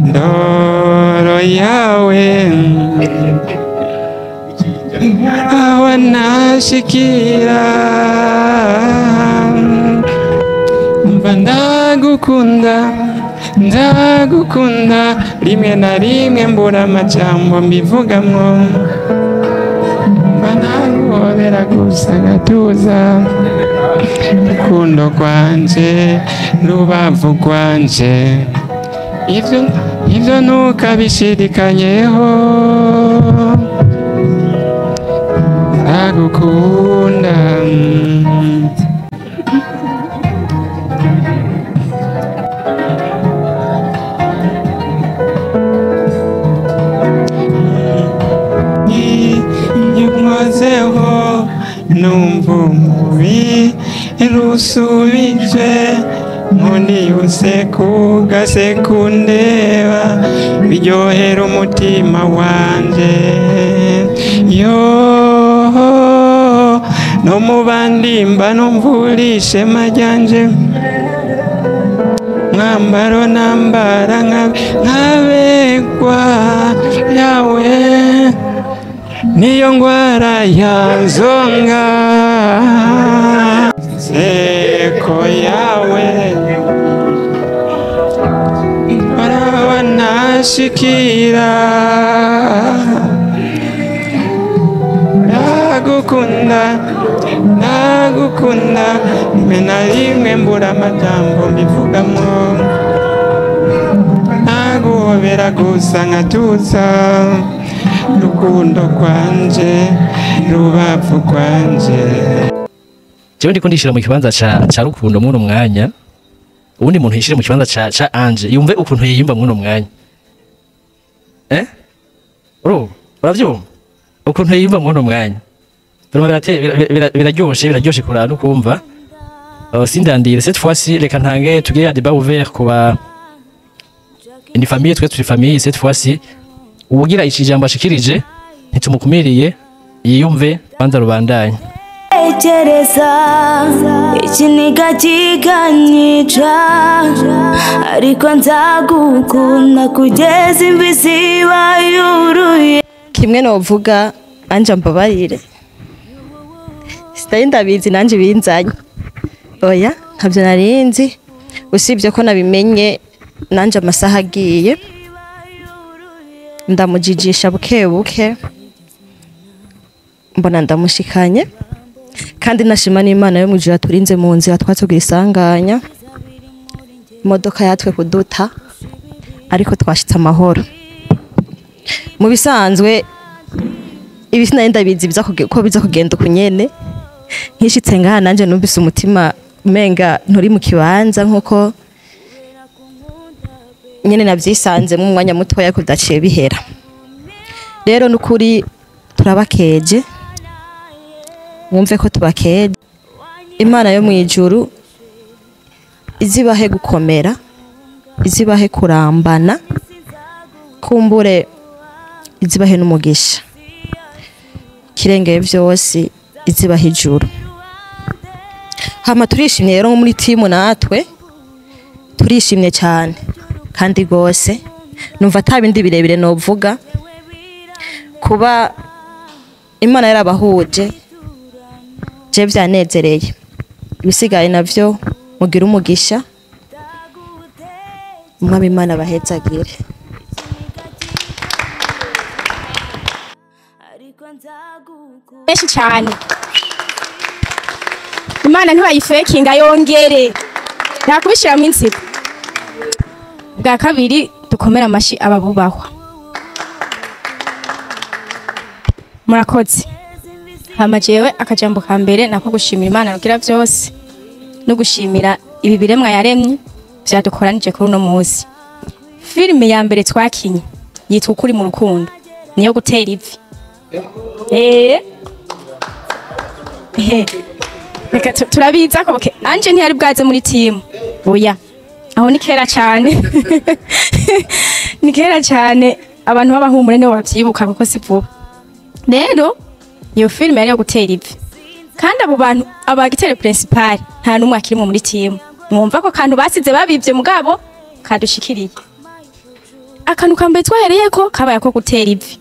Indoro yawe aho nashikira, mva ndagukunda ndagukunda, rimwe na rimwe mbura amajambo mbivugamwo, mba naguhobera gusa ngatuza, urukundo rwanje rubavu rwanje, ivyo ntukabishidikanyeho, ndagukunda. Nkozeho numva umubiri rusubije Nkundi useku gasekundeba biryohera umutima wanje yo no mu bandi mba numvura ishema ryanje mwambaro nambara nkabegwa yawe niyo ngwara yanzonga seko yawe barabanashikira ndagukunda ndagukunda rimwe na rimwe mbura amajambo mbivugamo naguhobera gusa nkatuza rukundo kwanje rubavu kwanje. Jewe ndiko ndishira mu kibanza ca Rukundo muri mwanya, ubundi muntu yishire mu kibanza ca Ange yumve ukuntu yiyumva muri mwanya. Uravyumva ukuntu yiyumva muri mwanya. Biraryoshe biraryoshe kurana no kumva. Sindandire cette fois-ci reka ntange tugire débat ouvert kuba ni famille, twe turi famille cette fois-ci. Ubugira ijambo ashikirije ntitumukumiriye yiyumve banza rubandanye. Tekereza ikiniga kikanyica ariko nzagukunda kugeza imvi zibayuruye. Kimwe novuga anje mbabarire sitari ndabizi nanje binzanye oya ntabyo narinzi usibye ko nabimenye nanje amasaha agiye ndamujijisha buke buke mbona ndamushikanye kandi nashima n'Imana yo mujira turinze mu nzira twatubwira isanganya imodoka yatwe kuduta ariko twashitse amahoro. Mu bisanzwe ibi sinari ndabizi biza ko biza kugenda kunyene nkishitse ngaha nanje numvise umutima umenga nturi mu kibanza nkuko nyene navyisanze mu mwanya mutoya ko byaciye bihera. Rero nukuri turabakeje mwumve ko tubakeje. Imana yo mwijuru izibahe gukomera izibahe kurambana kumbure izibahe n'umugisha kirengeye byose izibahe ijuru. Hama turishimye rero muri timu natwe turishimye cyane kandi gose numva atabindi birebire novuga kuba Imana yarabahuje je byanezereye ibisigaye navyo mugira umugisha umwami Imana bahezagire. Benshi cyane Imana ntibayifekinga yongere nta mu inzira. Bwa kabiri dukomera amashi ababubahwa murakoze. Hama jewe akajambo ka mbere nako gushimira Imana rugira byose no gushimira ibi biremwa yaremye vyadukoranije kuri uno munsi. Filime ya mbere twakinye yitwa Ukuri mu Rukundo niyo gutera ivi. Reka turabiza ko Anje ntiyari bwaze muri team oya aho ni kera cyane ni kera cyane abantu b'abahumure nibo bavyibuka kuko si vuba. Rero iyo filime yari yo gutera ivi kandi abo bantu abagitere principal nta numwe akirimo muri team mwumva ko kantu basize babivye mugabo kadushikiriye. Akantu kambe twahereye ko kabaye ko gutera ivi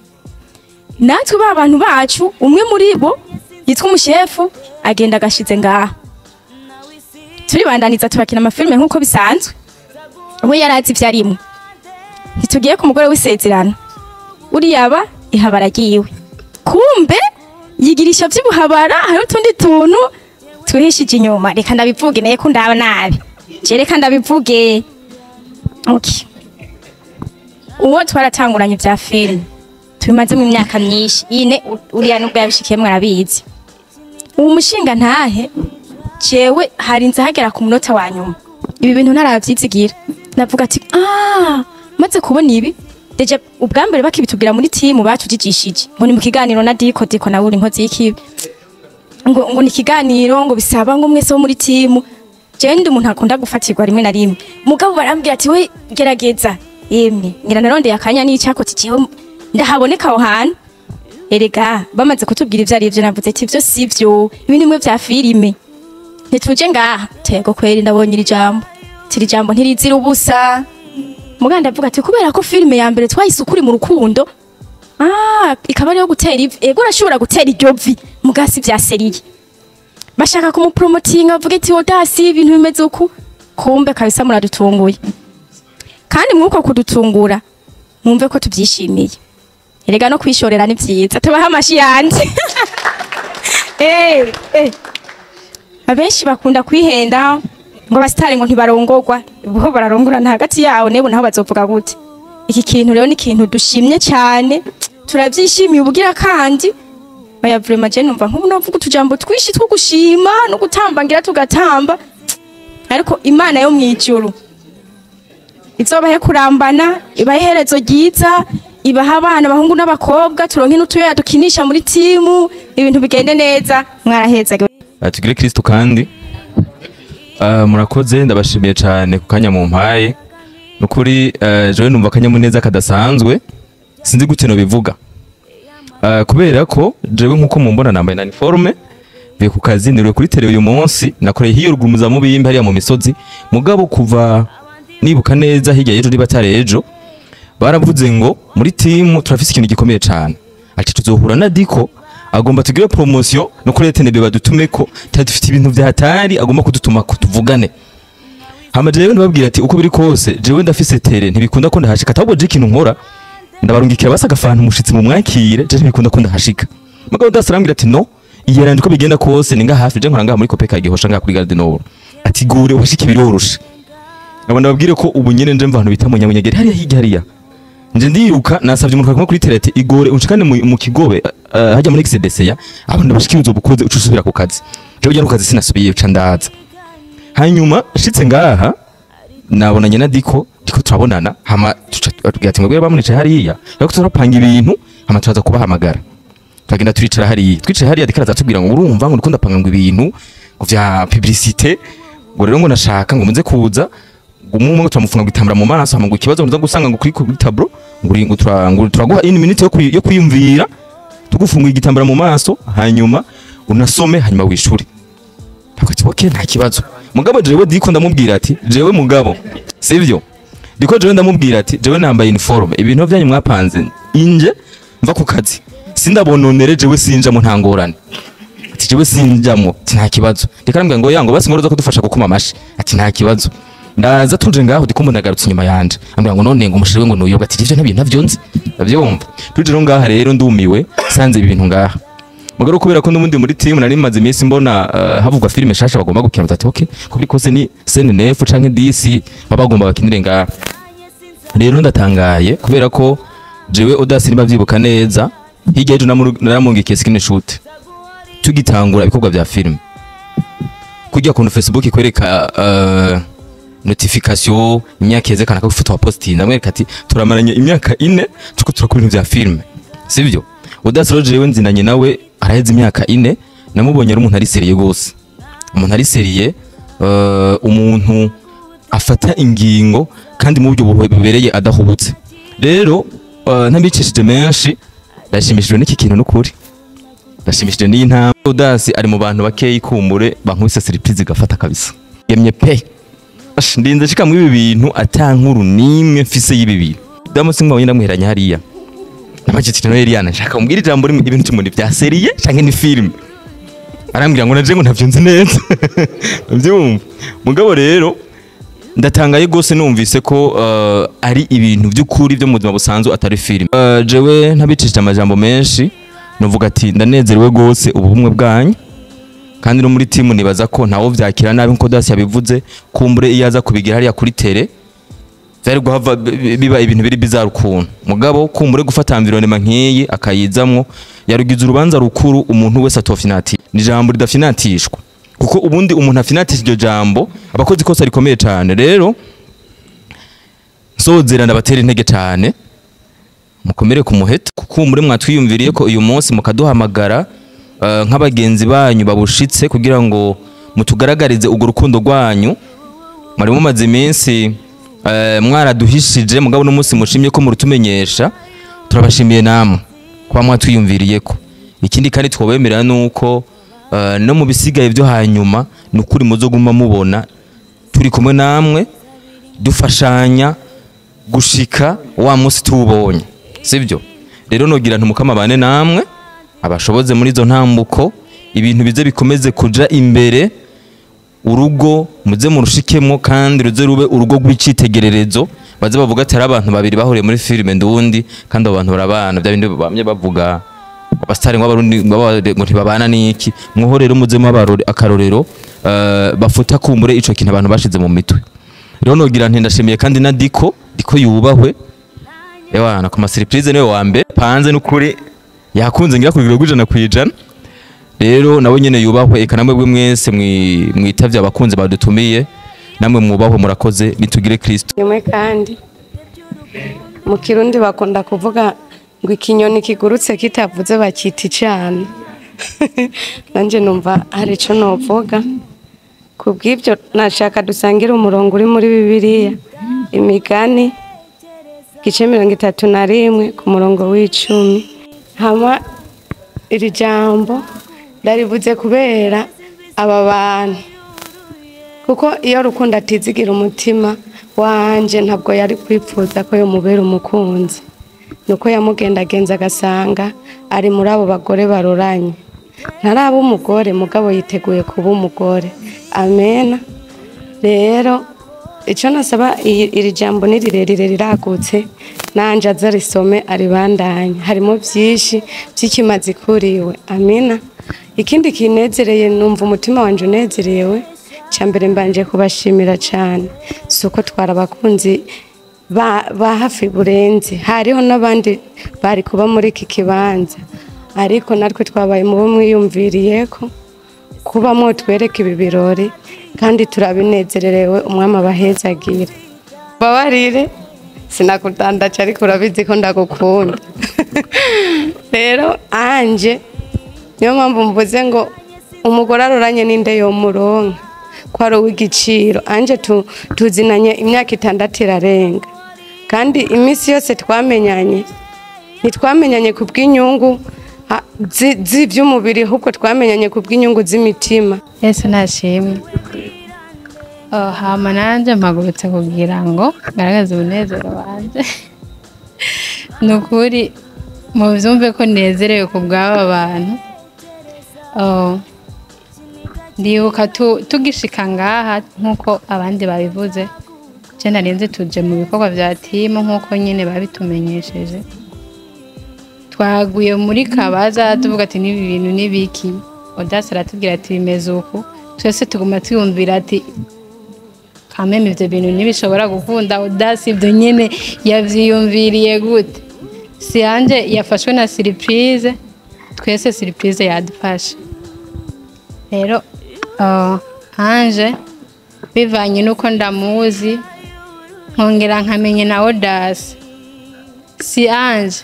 natwe ba bantu bacu umwe muri bo yitwa umushefu agenda agashize ngaha turibandaniza turakina amafilme nkuko bisanzwe we yarazi ivyo ntitugiye ku mugore w'isezerano uriyaba ihabara ryiwe kumbe yigirisha vy'ubuhabara hari utundi tuntu twihishije inyuma. Reka ndabivuge naye ko ndaba nabi je reka ndabivuge. Okay, uwo twaratanguranye vya filme tubimaze mu myaka myinshi ine uriya nubwo yabishikiye mwarabizi. Uwo mushinga ntahe jewe harinze hagera ku munota wa nyuma ibi bintu ntaravyizigira navuga ati maze kubona ibi deje ubwa mbere bakibitubwira muri team batujijishije ngo ni mu kiganiro na Diko Diko na uri nkozi y'ikibi ngo ni kiganiro ngo bisaba ngo mwese wo muri team. Jewe ndi umuntu akunda gufatirwa rimwe na rimwe, mugabo barambwira ati we gerageza. Yemwe ngira narondeye akanya n'icyako kikiho ndahaboneka aho hantu. Erega bamaze kutubwira ivyo ari ivyo, navuze ati ivyo si vyo, ibi ni bimwe vya filime, ntituje ngaha. Tego kweri ndabonye iri jambo, iri jambo ntirizira ubusa. Muganda avuga ati kubera ko filime ya mbere twayisukuri mu rukundo, ikaba ariyo gutera ivi. Ego urashobora gutera iryo vi mugasi vya seriye, bashaka kumupromotinga bavuga ati Odasi ibintu bimeze uku, kumbe kabisa muradutunguye. Kandi mwuko kudutungura mwumve ko tubyishimiye. Erega no kwishorera ni vyiza, tubaha amashi yanje. Abenshi bakunda kwihenda ngo abasitari ngo ntibarongorwa, bo bararongorana hagati yawo nebo naho bazovuga gute. Iki kintu rero ni ikintu dushimye cyane, turabyishimiye ubugira kandi oya vraiment je numva nk'ubu navuga utujambo twishi two gushima no gutamba ngira tugatamba, ariko Imana yo mwijuru izobahe kurambana, ibahe iherezo ryiza, ibaha abana abahungu n'abakobwa, turonke n'utuyoya dukinisha muri timu, ibintu bigende neza. Mwaraheza. Tugire Kristo kandi murakoze, ndabashimiye cyane ku kanya mumpaye. Nukuri jewe numva akanyamuneza kadasanzwe, sinzi gute no bivuga. Kubera ko jewe nkuko mumbona nambaye na uniforme, mvuye ku kazi, niriwe kuri tele uyu munsi, nakoreye hiyo rugumuza mu bimbi hariya mu misozi, mugabo kuva nibuka neza hirya y'ejo riba atari ejo, baravuze ngo muri timu turafise ikintu gikomeye cyane, ati tuzohura na Diko agomba tugire promotion no kuri RTNB badutumeko, dufite ibintu vya hatari agomba kudutuma kutuvugane. Hama jewe ndababwira ati uko biri kose jewe ndafise tere ntibikunda ko ndahashika, ahubwo je ikintu nkora ndabarungikira basaga fanta umushitsi mu mwakire, je ntibikunda ko ndahashika. Mugabo ndasarambwira ati no iyeranje uko bigenda kose ninga hafi, je nkora ngaha muri Kopeka Gihosha ngaha kuri Garde Nord, ati gure uhashike biroroshe. Abo ndababwire ko ubu nyene nje mva bita munyamunyegeri hariya hirya hariya, nje ndiruka nasavye umuntu kumwe kuri tele ati igore unshikane mu kigobe hajya muri XDC ya abo ndabashikiriza ubukoze ucusubira ku kazi. Je ujya ku kazi sinasubiye uca ndaza. Hanyuma shitse ngaha nabonanye na Diko, Diko turabonana, hama tuca ati mwebwe bamunicaye hariya ariko turapanga ibintu, hama turaza kubahamagara. Tugenda turicara hariya, twicaye hariya Diko aratubwira ngo urumva ngo ndikunda panga ngo ibintu ngo vya publicité, ngo rero ngo nashaka ngo muze kuza umwe ngo turamufunga gitambara mu maso, hama ngo ikibazo nza gusanga ngo kuri tableau ngo turaguha in minute yo kwiyumvira, tugufunga igitambara mu maso hanyuma unasome hanyuma wishure. Ati okay nta kibazo. Mugabo jewe Diko ndamubwira ati jewe mugabo sivyo, Diko jewe ndamubwira ati jewe nambaye uniforme, ibintu byanyu mwapanze inje mva ku kazi sindabononere, jewe sinjamo ntangorane. Ati jewe sinjamo nta kibazo. Diko arambwira ngo yango basi ngoroza kudufasha gukoma amashi, ati nta kibazo. Ndaza tuje ngaho Diko mbona nagarutse inyuma yanje, ambwira ngo none ngo umushire we ngo nuyoga, ati ivyo ntabyo ntavyonzi ndavyumva. Tuje rero ngaha rero ndumiwe sanze ibi bintu ngaha. Mugabo kubera ko n'ubundi muri team nari maze iminsi mbona havugwa filime shasha bagomba gukina, ati okay kuri kose ni CNF canke DC babagomba bakinire ngaha. Rero ndatangaye kubera ko jewe Odasi niba vyibuka neza hirya ejo naramungikiye screenshot tugitangura ibikorwa vya filime, kujya ku Facebook ikwereka notification imyaka yeze kana ko ifoto wa posti, ndamwereka ati turamaranye imyaka 4 tuko turakora ibintu vya filime sivyo. Odasi jewe nzinanye nawe araheze imyaka 4, namubonye ari umuntu ari seriye gose, umuntu ari seriye, umuntu afata ingingo kandi mu buryo bubereye adahubutse. Rero ntabicishije menshi, ndashimishijwe n'iki kintu n'ukuri, ndashimishijwe n'iyi ntambwe. Odasi ari mu bantu bakeyi kumbure bankubise surprise gafata kabisa, yemye pe ndinze shika mu ibi bintu atankuru nimwe mfise y'ibi bintu. Ndamusi mwabonye ndamwiheranye hariya namajiti no Eliana nshaka umbwira ijambo rimwe ibintu tumuri vya serie canke ni film, arambwira ngo naje ngo ntavyo nzi neza ndavyumva. Mugabo rero ndatangaye gose numvise ko ari ibintu by'ukuri byo mu buzima busanzwe atari film. Jewe ntabicishije amajambo menshi, novuga ati ndanezerewe gose ubumwe bwanyu, kandi no muri timu nibaza ko ntawo vyakira nabi nko Dasi yabivuze, kumbure iyo aza kubigira hariya kuri tele vyari guhava biba ibintu biri bizarre ukuntu. Mugabo kumbure gufata environnement nkiyi akayizamwo yarugize urubanza rukuru umuntu wese atofinati, ni jambo ridafinatishwa kuko ubundi umuntu afinatisha iryo jambo abakozi kose rikomeye cyane. Rero nsozera ndabatera intege cyane, mukomere ku muheto, kuko muri mwatwiyumviriye ko uyu munsi mukaduhamagara nk'abagenzi banyu babushitse kugira ngo Mutugaragarize urwo rukundo rwanyu mwari mumaze iminsi mwaraduhishije, mugabo n'umunsi mushimye ko murutumenyesha, turabashimiye namwe kuba mwatwiyumviriyeko. Ikindi kandi twobemerera nuko no mu bisigaye byo hanyuma nukuri muzoguma mubona turi kumwe namwe dufashanya gushika wa munsi tuwubonye, sibyo? Rero nogira ntumukama bane namwe abashoboze muri izo ntambuko, ibintu bize bikomeze kuja imbere, urugo muze murushikemo kandi ruze rube urugo rw'icitegererezo, baze bavuga ati ari abantu babiri bahuriye muri filime ndundi kandi abo bantu barabana, bya bindi bamye bavuga abastari ngo abarundi ngo ntibabana niki. Mwoho rero muze mabarore akarorero bafuta kumbure ico kintu abantu bashize mu mitwe. Rero nogira nti ndashimiye kandi na Diko yubahwe ewana ku ma surprise niwe wa mbere panze n'ukuri yakunze ngira ku 100%. Rero nabo nyene yubahwe, eka namwe bwe mwese mwitavye abakunze badutumiye, namwe mwubahwe, murakoze. Nitugire Kristo. Nyumwe kandi mu Kirundi bakunda kuvuga ngo ikinyoni kigurutse kitavuze bakita icana. Nanje numva hari ico novuga kubw'ibyo. Nashaka dusangire umurongo uri muri Bibiliya, Imigani gice 31 ku murongo w'icumi. Hama iri jambo ndarivuze kubera aba bantu, kuko iyo Rukundo atizigira umutima wanje ntabwo yari kwipfuza ko yomubera umukunzi, nuko yamugendagenza agasanga ari muri abo bagore baroranye. Ntaraba umugore mugabo yiteguye kuba umugore. Amen. Rero icyo nasaba, iri jambo ni rirerire riragutse, nanje azarisome aribandanye, harimo byinshi by'ikimazi kuriwe. Amina. Ikindi kinezereye, numva umutima wanje unezerewe, cyambere mbanje kubashimira cyane, suko twarabakunzi ba hafi burenze. Hariho n'abandi bari kuba muri iki kibanza, ariko natwe twabaye mu mwiyumviriyeko kuba mwo twereka ibi birori, kandi turabinezererewe. Umwami abahezagire. Babarire sinakudandaca, ariko urabizi ko ndagukunda. Rero anje niyo mpamvu mvuze ngo umugore aroranye ninde yomuronka ko ari uw'igiciro. Anje tuzinanye imyaka 6 irarenga, kandi iminsi yose twamenyanye ntitwamenyanye ku bw'inyungu z'iby'umubiri, ahubwo twamenyanye ku bw'inyungu z'imitima. Yesu nashimwe. Hama nanje mpagurutse kugira ngo ngaragaze umunezero wanje. Nukuri muvyumve ko nezerewe ku bw'aba bantu. Ndibuka tugishika ngaha nkuko abandi babivuze, je narinze tuje mu bikorwa vya timu nkuko nyene babitumenyesheje. Twaguye muri kabaza tuvuga ati nibi bintu nibiki, Odasi aratubwira ati bimeze uku, twese tuguma twiyumvira ati kameme ivyo bintu ntibishobora gukunda. Odasi ivyo nyene yavyiyumviriye gute? Si yanje yafashwe na surprise, twese surprise yadufashe. Rero Anje bivanye nuko ndamuzi nkongera nkamenye na Odasi, si Anje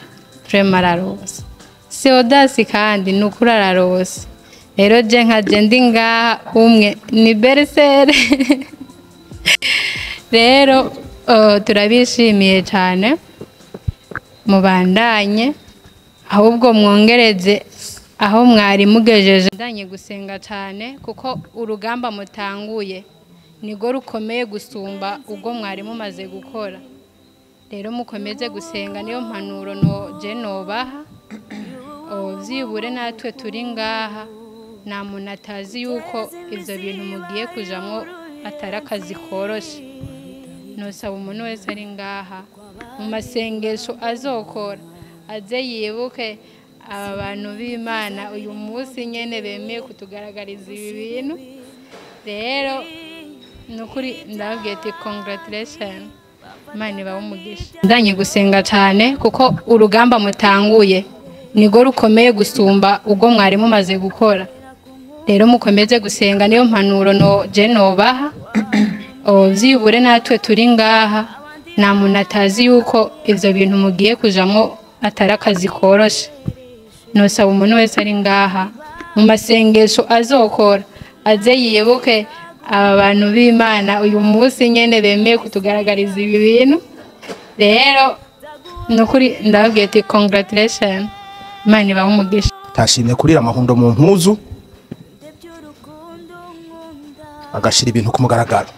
vraiment ararose, si Odasi kandi nukuri ararose. Rero je nkaje ndi ngaha umwe ni beresere. Rero turabishimiye cyane, mubandanye ahubwo mwongereze aho mwari mugejeje. Ndanye gusenga cyane kuko urugamba mutanguye nigo rukomeye gusumba ubwo mwari mumaze gukora. Rero mukomeze gusenga, niyo mpanuro no je nobaha. Vyibure natwe turi ngaha, nta muntu atazi yuko ivyo bintu mugiye kujamwo atari akazi koroshe. Nosaba umuntu wese ari ngaha mu masengesho azokora aze yibuke aba bantu b'Imana uyu munsi nyene bemeye kutugaragariza ibi bintu. Rero nukuri ndababwiye ati congratulations, Imana ibahe umugisha. Ndanye gusenga cyane kuko urugamba mutanguye nigo rukomeye gusumba ubwo mwari mumaze gukora. Rero mukomeze gusenga, niyo mpanuro no je nobaha. Vyibure natwe turi ngaha, nta muntu atazi yuko ivyo bintu mugiye kujamwo atari akazi koroshe. Nosaba umuntu wese ari ngaha mu masengesho azokora Aze yibuke aba bantu b'Imana uyu munsi nyene bemeye kutugaragariza ibi bintu. Rero nukuri ndababwiye ati congratulations, Imana ibahe umugisha. Tashimye kurira amahundo mu mpuzu, agashira ibintu ku mugaragaro.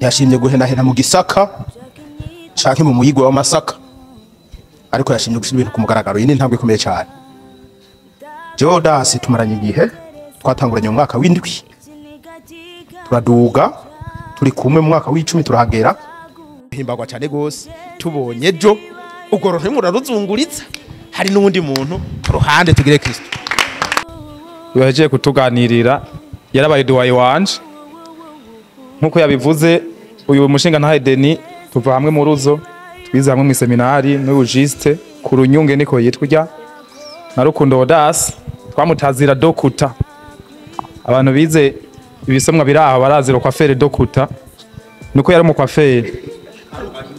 Yashimye guhenahena mu gisaka canke mu muyigwe w'amasaka, ariko yashimye gushira ibintu ku mugaragaro. Iyi ni intambwe ikomeye cyane. Jodas tumaranye igihe, twatanguranye mu mwaka w'indwi, turaduga turi kumwe mu mwaka w'icumi turahagera. Himbagwa cyane gose tubonye ejo ubwo roho muraruzunguritsa, hari n'undi muntu ku ruhande tugire Kristo. Yaje kutuganirira yarabaye duwaye wanje nkuko yabivuze. Uyu mushinga ntahe Deni tuva hamwe mu ruzo, twize hamwe mu seminari n'ubujiste ku runyunge niko yitwa ujya na Rukundo Odas, twamutazira dokuta. Abantu bize ibisomwa biraho barazira kwa fere dokuta, nuko yari mu kwa fere.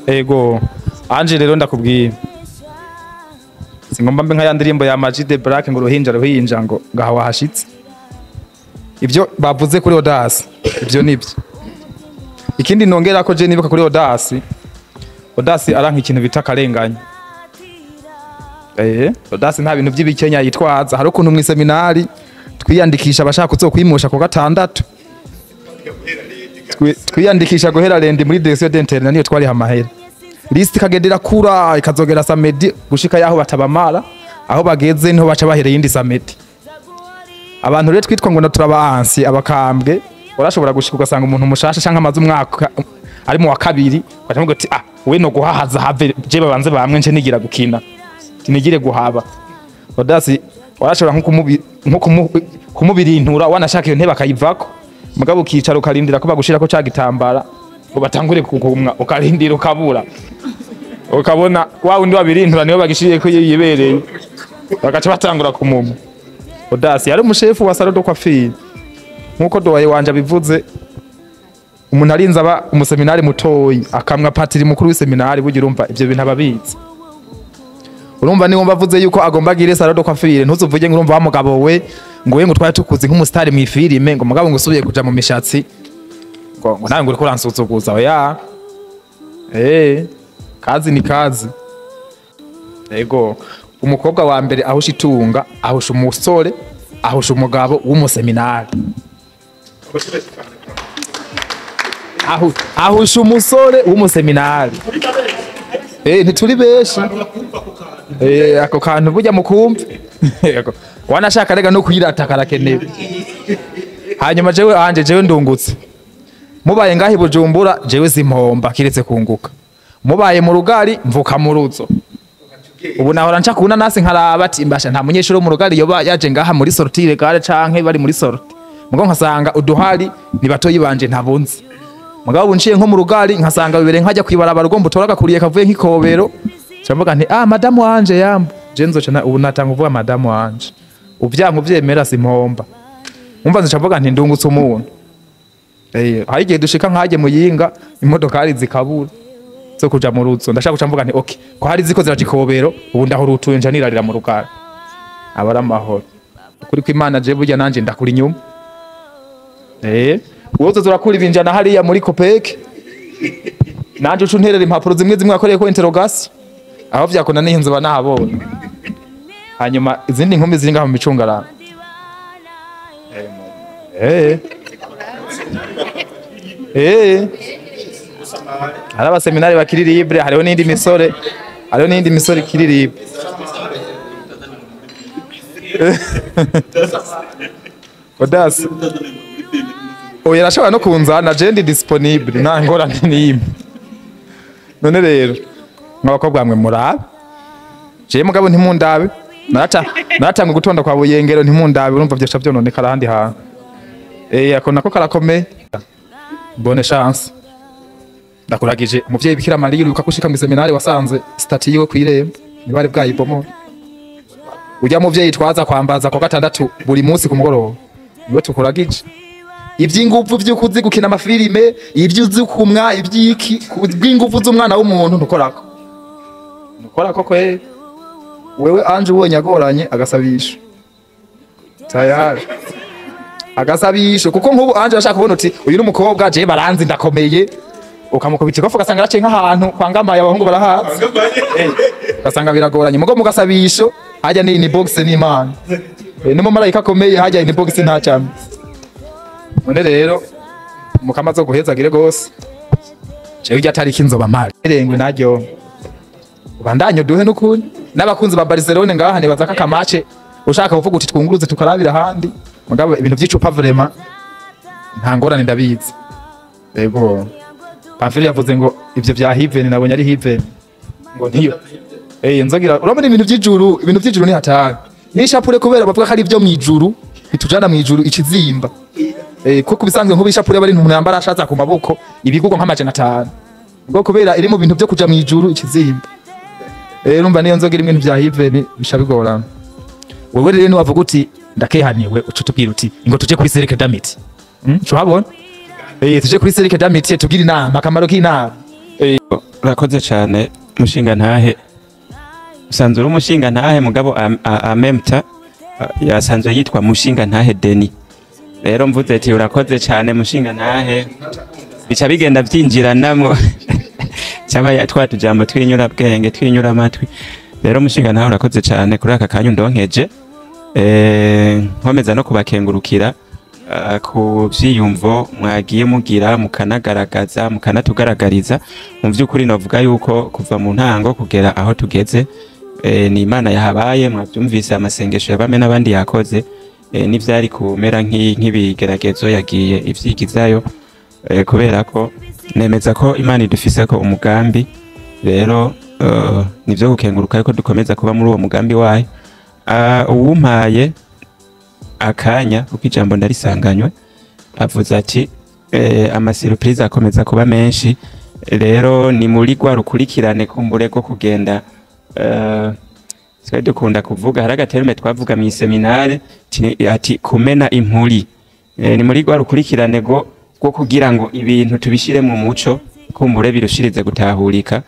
Ego Anje rero ndakubwiye, singomba mbe nka ya ndirimbo ya Magie de Black ngo ruhinja ruhinja ngo ngaha wahashitse. Ibyo bavuze kuri Odas ibyo nibyo. Ikindi nongera ko je nibuka kuri Odas, Odas aranka ikintu bita karenganya. Odas nta bintu by'ibikenya yitwaza. Hari ukuntu mu seminari twiyandikisha abashaka kuzokwimusha ku gatandatu, twiyandikisha guhera lendi muri direction d'interne niyo twari hamahera. List ikagendera kura ikazogera samedi gushika yaho batabamara, aho bageze niho baca bahera yindi samedi. Abantu rero twitwa ngo turabaansi abakambwe, urashobora gushika ugasanga umuntu mushasha canke amaze umwaka ari mu wa kabiri, ukaca ati ah we no guhahaza have je babanze bamwe nce nigira gukina tinigire guhaba. Odasi warashobora nko kumubirintura wanashaka iyo ntebe akayivako, mugabo ukicara ukarindira ko bagushirako ca gitambara ngo batangure kukumwa, ukarindira ukabura, ukabona wa wundi wabirintura niwe bagishiriye ko yibereye, bagaca batangura kumumwa. Odasi yari umushefu wa salon de coiffure nkuko dowaye wanje abivuze. Umuntu arinze aba umuseminari mutoyi akamwa patiri mukuru w'iseminari, bugira urumva ivyo bintu ababizi. Urumva niwo bavuze yuko agomba agire salon de coiffure, ntuzuvuge ngo urumva wa mugabo we ngo we ngo twari tukuzi nk'umusitari mu ifilime, ngo mugabo ngo usubiye kuja mu mishatsi ngo nawe ngo uriko uransuzuguza. Oya kazi ni kazi. Ego umukobwa wa mbere ahusha itunga, ahusha umusore, ahusha umugabo w'umuseminari, ahusha umusore w'umuseminari. Ntituri benshi. Ako kantu burya mukumve. Wanashaka rega no kuyirata karakenewe. Hanyuma jewe anje jewe ndungutse. Mubaye ngahi Bujumbura jewe simpomba kiretse kunguka. Mubaye mu rugari mvuka mu ruzo. Ubu nahora nca kuna nasi nkaraba ati imbasha nta munyeshuri wo mu rugari yoba yaje ngaha muri sortie legale canke bari muri sortie. Mugo nkasanga uduhari ni batoyi banje ntabunzi. Mugabo unciye nko mu rugari nkasanga bibere nkajya kwibarabara ugomba utoraga kuriye kavuye nk'ikobero. Cyamvuga nti ah madamu wanje yambo. Je nzoca ubu natanga uvuga madamu wanje. Uvyanka uvyemera simpomba. Umva nzoca nti ndungutse umuntu. Hari igihe dushika nkaje muyinga imodokari zikabura zo kuja mu ruzo. Ndashaka guca mvuga nti okay ko hari ziko zirajikobero ubu ndahora utuye nja nirarira mu rugari. Abara amahoro. Kuri kw'Imana je burya nanje ndakuri inyuma. Wowe uzorakura ibinjana hariya muri Copec. Nanje ucu nterera impapuro zimwe zimwe akoreye ko interrogation. Aho vyakona nihinze banahabonye. Hanyuma izindi nkumi ziri ngaho mu micungararo. Hari abaseminari bakiri libre, hariho n'indi misore, hariho n'indi misore ikiri libre. Odas. Oya arashobora no kunzana je ndi disponible nta ngorane n'imwe. None rero mw'abakobwa mwe murabe. Je mugabo ntimundabe. Naratanga gutonda kwa Buyengero ntimundabe, urumva vyosha vyononekara ahandi hantu. Ako nako karakomeye. Bonne chance. Ndakuragije umuvyeyi Bikira Mariya uribuka kushika mu seminari wasanze statue yiwe kwirembo nibari bwayibomo. Ujya muvyeyi twaza kwambaza kwa gatandatu buri munsi ku mugoroba. Niwe tukuragije. Ivy'inguvu vy'ukuzi gukina amafilime, ivy'uzukumwa, ivy'iki, bw'inguvu z'umwana w'umuntu ntukorako. Ntukorako kwe. Wewe Anje ubonye agoranye agasabisha. Tayari. Agasabisho kuko nk'ubu Anje ashaka kubona uti uyu ni umukobwa je baranzi ndakomeye, ukamukubita ikofu ugasanga araciye nk'ahantu kwangamaye abahungu barahazi, ugasanga biragoranye. Mugo mugasabisho hajya ni inbox n'Imana, n'umumarayika akomeye hajya inbox nta cyane. None rero mukama zo guhezagire gose, jewe irya tariki nzoba mpari irengwe naryo ubandanye duhe n'ukuri n'abakunzi ba Barcelone ngaha nibaza ko akamace ushaka kuvuga uti twunguruze tukarabira ahandi, mugabo ibintu by'icupa vraiment nta ngorane ndabizi. Yego Pamphile yavuze ngo ivyo vya Hiven nabonye ari Hiven ngo ntiyo nzogira urabona ibintu by'ijuru, ibintu by'ijuru ni hatari n'ishapure kubera bavuga ko ari ibyo mwijuru bitujana mwijuru ikizimba. Kuko bisanzwe nkuba ishapure bari umuntu yambara ashatse ku maboko ibigugwa nka 500 ubwo kubera iri mu bintu byo kuja mwijuru ikizimba. Urumva niyo nzogira ibintu vya Hiven bishabigorana. Wewe rero ni wavuga uti ndakehaniwe uca utubwira uti ngo tuje kuri Cercle d'Amitié. Uhabona? Tuje kuri Cercle d'Amitié tugira inama akamaro k'inama. Urakoze cyane mushinga ntahe. Usanzwe uri umushinga ntahe mugabo amemta yasanzwe yitwa mushinga ntahe Deni. Rero mvuze ati urakoze cyane mushinga ntahe bica bigenda byinjiranamo cyaba twatujambo twinyura bwenge twinyura amatwi. Rero mushinga ntahe urakoze cyane kuri aka kanya ndonkeje. Nkomeza no kubakengurukira ku vyiyumvo mwagiye mugira mukanagaragaza mukanatugaragariza. Mu vy'ukuri novuga yuko kuva mu ntango kugera aho tugeze ni Imana yahabaye, mwavyumvise amasengesho yabame n'abandi yakoze, n'ivyari kumera nk'ibigeragezo yagiye ivyigizayo, kubera ko nemeza ko Imana idufise ko umugambi. Rero nivyo gukenguruka yuko dukomeza kuba muri uwo mugambi wayo. Uwumpaye akanya kuko ijambo ndarisanganywe avuze ati amasurprise akomeza kuba menshi. Rero ni muri rwa rukurikirane kumbure rwo kugenda twari dukunda kuvuga hari agaterume twavuga mu seminare ati kumena impuri. Ni muri rwa rukurikirane rwo kugira ngo ibintu tubishire mu muco kumbure birushirize gutahurika.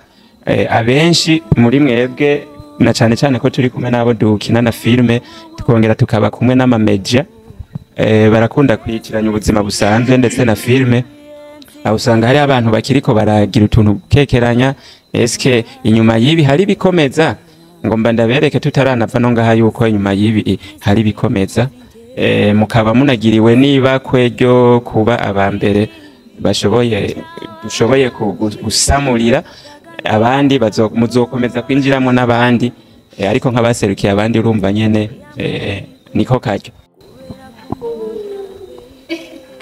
Abenshi muri mwebwe na cyane cyane ko turi kumwe nabo dukina na filme tukongera tukaba kumwe n'amamedia, barakunda kwitiranya ubuzima busanzwe ndetse na filme. Aho usanga hari abantu bakiriko baragira utuntu kekeranya, eske inyuma yibi hari bikomeza? Ngomba ndabereke tutaranava no ngaha yuko inyuma yibi hari bikomeza. Mukaba munagiriwe niba kweryo kuba abambere bashoboye dushoboye gusamurira abandi muzokomeza kwinjiramo n'abandi, ariko nk'abaserukiye abandi urumva nyene niko karyo.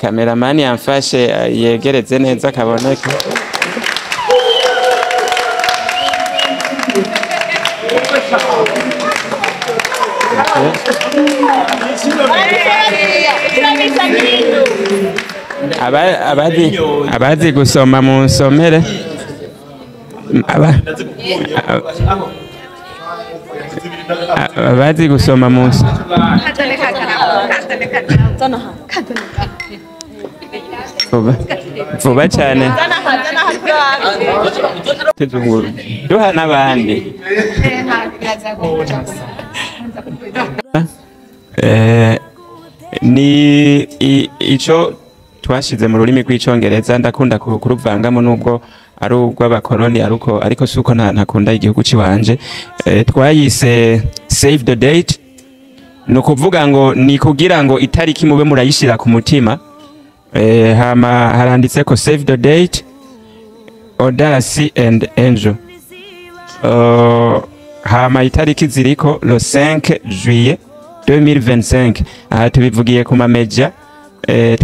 Cameraman yamfashe yegereze neza kaboneke. Abazi gusoma mu nsomere. Abazi gusoma munsi vuba cyane duha n'abandi. Ni ico twashize mu rurimi rw'icongereza ndakunda kuruvangamo nubwo ari urw'abakoloni ariko suko ntakunda igihugu ciwanje. Twayise save the date, no kuvuga ngo ni kugira ngo itariki mube murayishira ku mutima. Hama haranditse ko save the date Audace and Angel. Hama itariki ziriko le 5 juillet 2025. Aha tubivugiye ku mamedia.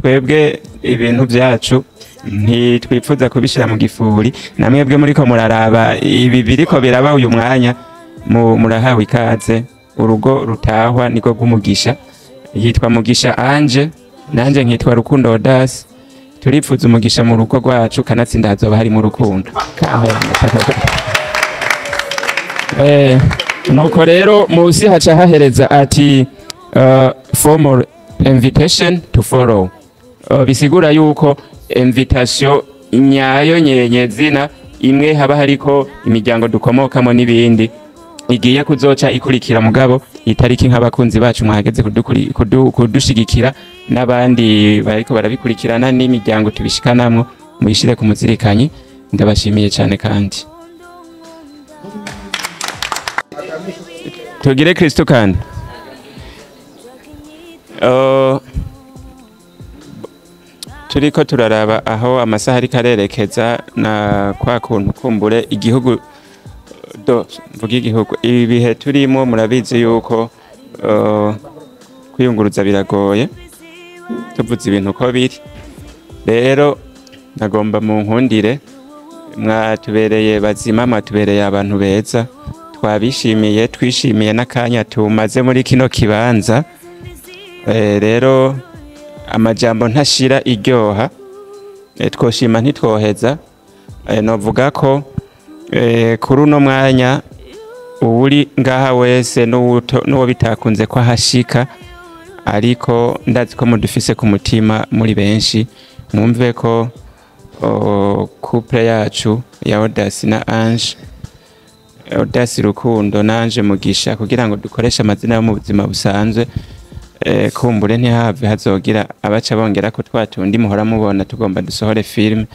Twebwe ibintu byacu ntitwifuza kubishira mu gifuri, namwebwe muriko muraraba ibi biriko biraba uyu mwanya, murahawe ikaze. Urugo rutahwa niko rw'umugisha, yitwa Mugisha Ange nanje nkitwa Rukundo Audace. Turipfuza umugisha mu rugo rwacu kanatsinda hazoba hari mu rukundo. Nuko rero musi haca hahereza ati formal invitation to follow. Bisigura yuko invitation nyayo nyenyezina imwe haba hariko imiryango dukomokamo n'ibindi igiye kuzoca ikurikira. Mugabo itariki nk'abakunzi bacu mwahageze kudushigikira n'abandi bariko barabikurikirana n'imiryango tubishikanamwo, muyishire ku muzirikanyi. Ndabashimiye cyane kandi tugire Kristo kandi turiko turaraba aho amasaha ariko arerekeza na kwa kuntu kumbure igihugu do mvuga igihugu ibi bihe turimo, murabizi yuko kwiyunguruza biragoye, tuvuze ibintu uko biri. Rero nagomba mu nkundire, mwatubereye bazima, mwatubereye abantu beza, twabishimiye, twishimiye n'akanya tumaze muri kino kibanza. Rero amajambo ntashira iryoha, twoshima ntitwoheza. Novuga ko kuri uno mwanya uwuri ngaha wese n'uwo bitakunze ko ahashika, ariko ndazi ko mudufise ku mutima muri benshi, mwumve ko couple yacu ya Audace na Ange, Audace Rukundo na Ange Mugisha, kugira ngo dukoreshe amazina yo mu buzima busanzwe, kumbure ntihave hazogira abaca bongera ko twatundi muhora mubona tugomba dusohore film.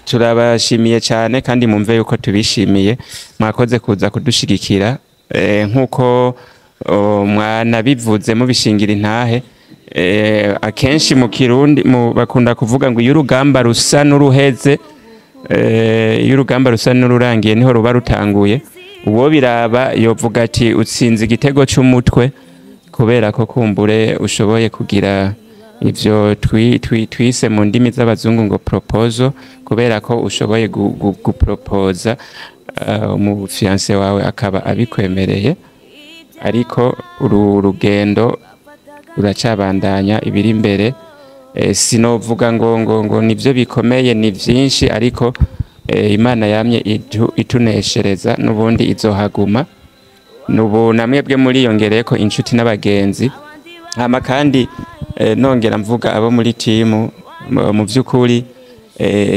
Turabashimiye cyane kandi mumve yuko tubishimiye, mwakoze kuza kudushigikira nkuko mwanabivuze mubishingira intahe. Akenshi mu Kirundi bakunda kuvuga ngo iyo urugamba rusa n'uruheze, iyo urugamba rusa n'ururangiye niho ruba rutanguye. Uwo biraba yovuga ati utsinze igitego cy'umutwe kubera ko kumbure ushoboye kugira ivyo twise mu ndimi z'abazungu ngo proposal, kubera ko ushoboye guproposa mu fiancé wawe akaba abikwemereye. Ariko uru rugendo ruracabandanya, ibiri imbere sinovuga ngo ngo ngo nivyo bikomeye ni vyinshi, ariko Imana yamye ituneshereza n'ubundi izohaguma. Nubu namwebwe muri yongereko inshuti n'abagenzi. Hama kandi nongera mvuga abo muri timu, mu by'ukuri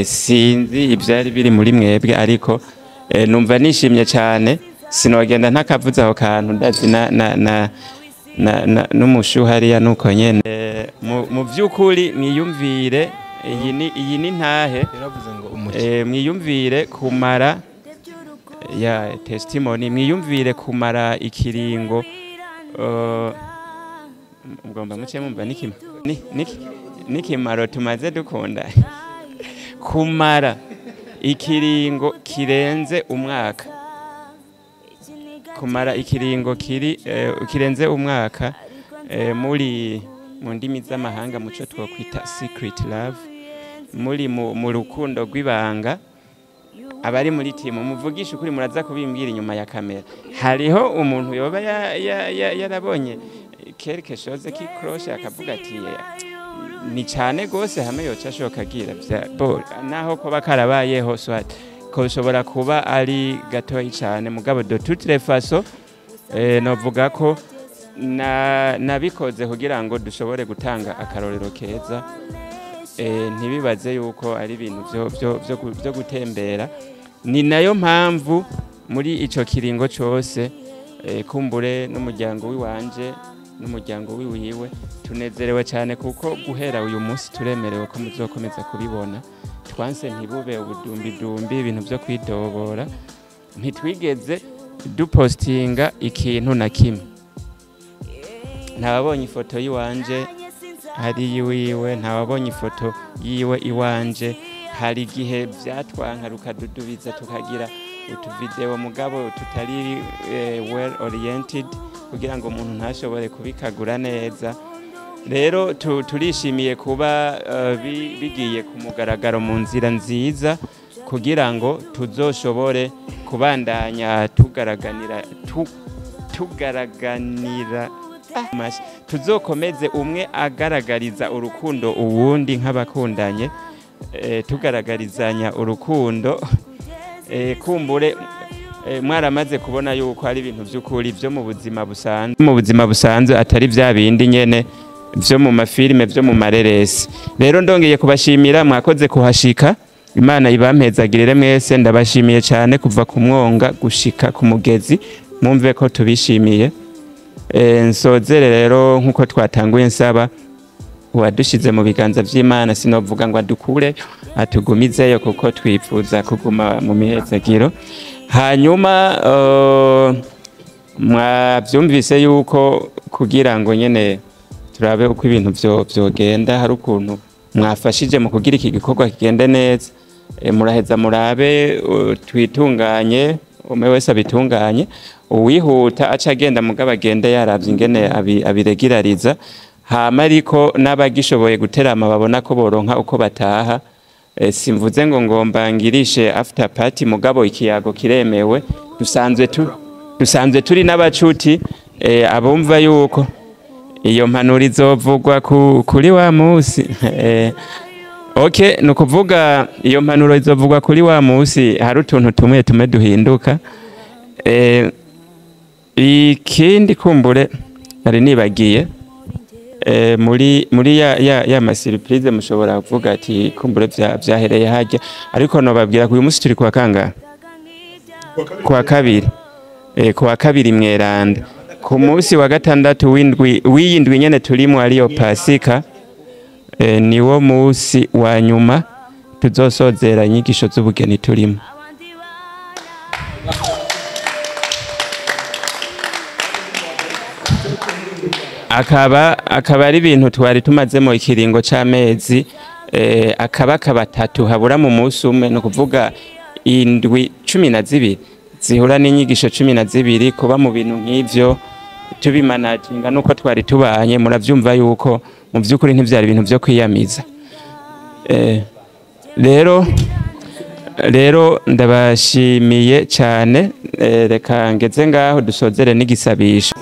sinzi ibyari biri muri mwebwe, ariko numva nishimye cyane, sinogenda ntakavuze aho kantu, ndazi na n'umushuhariya nuko nyene. Mu by'ukuri mwiyumvire, iyi ni ntahe, mwiyumvire kumara ya testimony, mwiyumvire kumara ikiringo mugomba muce mumva nikimaro tumaze dukunda kumara ikiringo kirenze umwaka, kumara ikiringo kirenze umwaka muri mu ndimi z'amahanga muco twokwita secret love, muri mu rukundo rw'ibanga. Abari muri timu muvugisha ukuri, muraza kubimbwira inyuma ya kamera. Hariho umuntu yoba yarabonye quelque chose qui cloche akavuga ati ni cyane gose hamwe yoca ashoka agira bo, naho ko bakarabayeho swat ko bishobora kuba ari gatoyi cyane, mugabo de toutes les façons novuga ko nabikoze kugira ngo dushobore gutanga akarorero keza, ntibibaze yuko ari ibintu byo gutembera. Ni nayo mpamvu muri ico kiringo cyose kumbure n'umuryango wiwanje n'umuryango wiwiwe tunezerewe cyane, kuko guhera uyu munsi turemerewe ko muzokomeza kubibona. Twanse ntibube ubudumbidumbi, ibintu byo kwidobora, ntitwigeze dupostinga ikintu na kimwe. Ntababonye ifoto yiwanje hari yiwiwe, ntababonye ifoto yiwe iwanje. Hari igihe byatwanka rukadudubiza tukagira utuvideo mugabo tutari well oriented kugira ngo umuntu ntashobore kubikagura neza. Rero turishimiye kuba bigiye ku mugaragaro mu nzira nziza, kugira ngo tuzoshobore kubandanya tugaraganira tuzokomeze umwe agaragariza urukundo uwundi nk'abakundanye, tugaragarizanya urukundo. Kumbure mwaramaze kubona yuko ari ibintu by'ukuri byo mu buzima busanzwe, mu buzima busanzwe atari bya bindi nyene byo mu mafilme byo mu mareresi. Rero ndongeye kubashimira, mwakoze kuhashika, Imana ibampezagirire mwese, ndabashimiye cyane kuva ku mwonga gushika ku mugezi, mwumve ko tubishimiye. Nsozere rero nkuko twatanguye nsaba uwadushize mu biganza vy'Imana, sinovuga ngo adukure atugumizeyo kuko twifuza kuguma mu mihezagiro. Hanyuma mwavyumvise yuko kugira ngo nyene turabe uko ibintu vyogenda, hari ukuntu mwafashije mu kugira iki gikorwa kigende neza. Muraheza murabe twitunganye, umwe wese abitunganye, uwihuta aca agenda mugabo agende yaravye ingene abiregirariza. Hama ariko n'abagishoboye guterama babona ko boronka uko bataha. Simvuze ngo ngomba ngirishe after party, mugabo ikiyago kiremewe, dusanzwe turi n'abacuti. Abumva yuko iyo mpanuro izovugwa kuri wa musi, okay, nukuvuga iyo mpanuro izovugwa kuri wa musi, hari utuntu tumwe tumwe duhinduka. Ikindi kumbure nari nibagiye, muri ya ma surprise mushobora kuvuga ati kumbure vyahereye hajya, ariko nobabwira ko uyu musi turi kuwa kangahe? Kuwa kabiri. Kuwa kabiri mweranda, ku munsi wa gatandatu w'indwi w'iyindwi nyene turimo ariyo Pasika, niwo munsi wa nyuma tuzosozera inyigisho z'ubugeni turimo. Akaba ari ibintu twari tumazemo ikiringo c'amezi akaba kabatatu habura mu munsi umwe, no kuvuga indwi 12 zihura n'inyigisho 12. Kuba mu bintu nk'ivyo tubimanaginga nuko twari tubanye, muravyumva yuko mu vy'ukuri ntivyari ibintu vyo kwiyamiza. Rero ndabashimiye cyane. Reka ngeze ngaho dusozere n'igisabisho.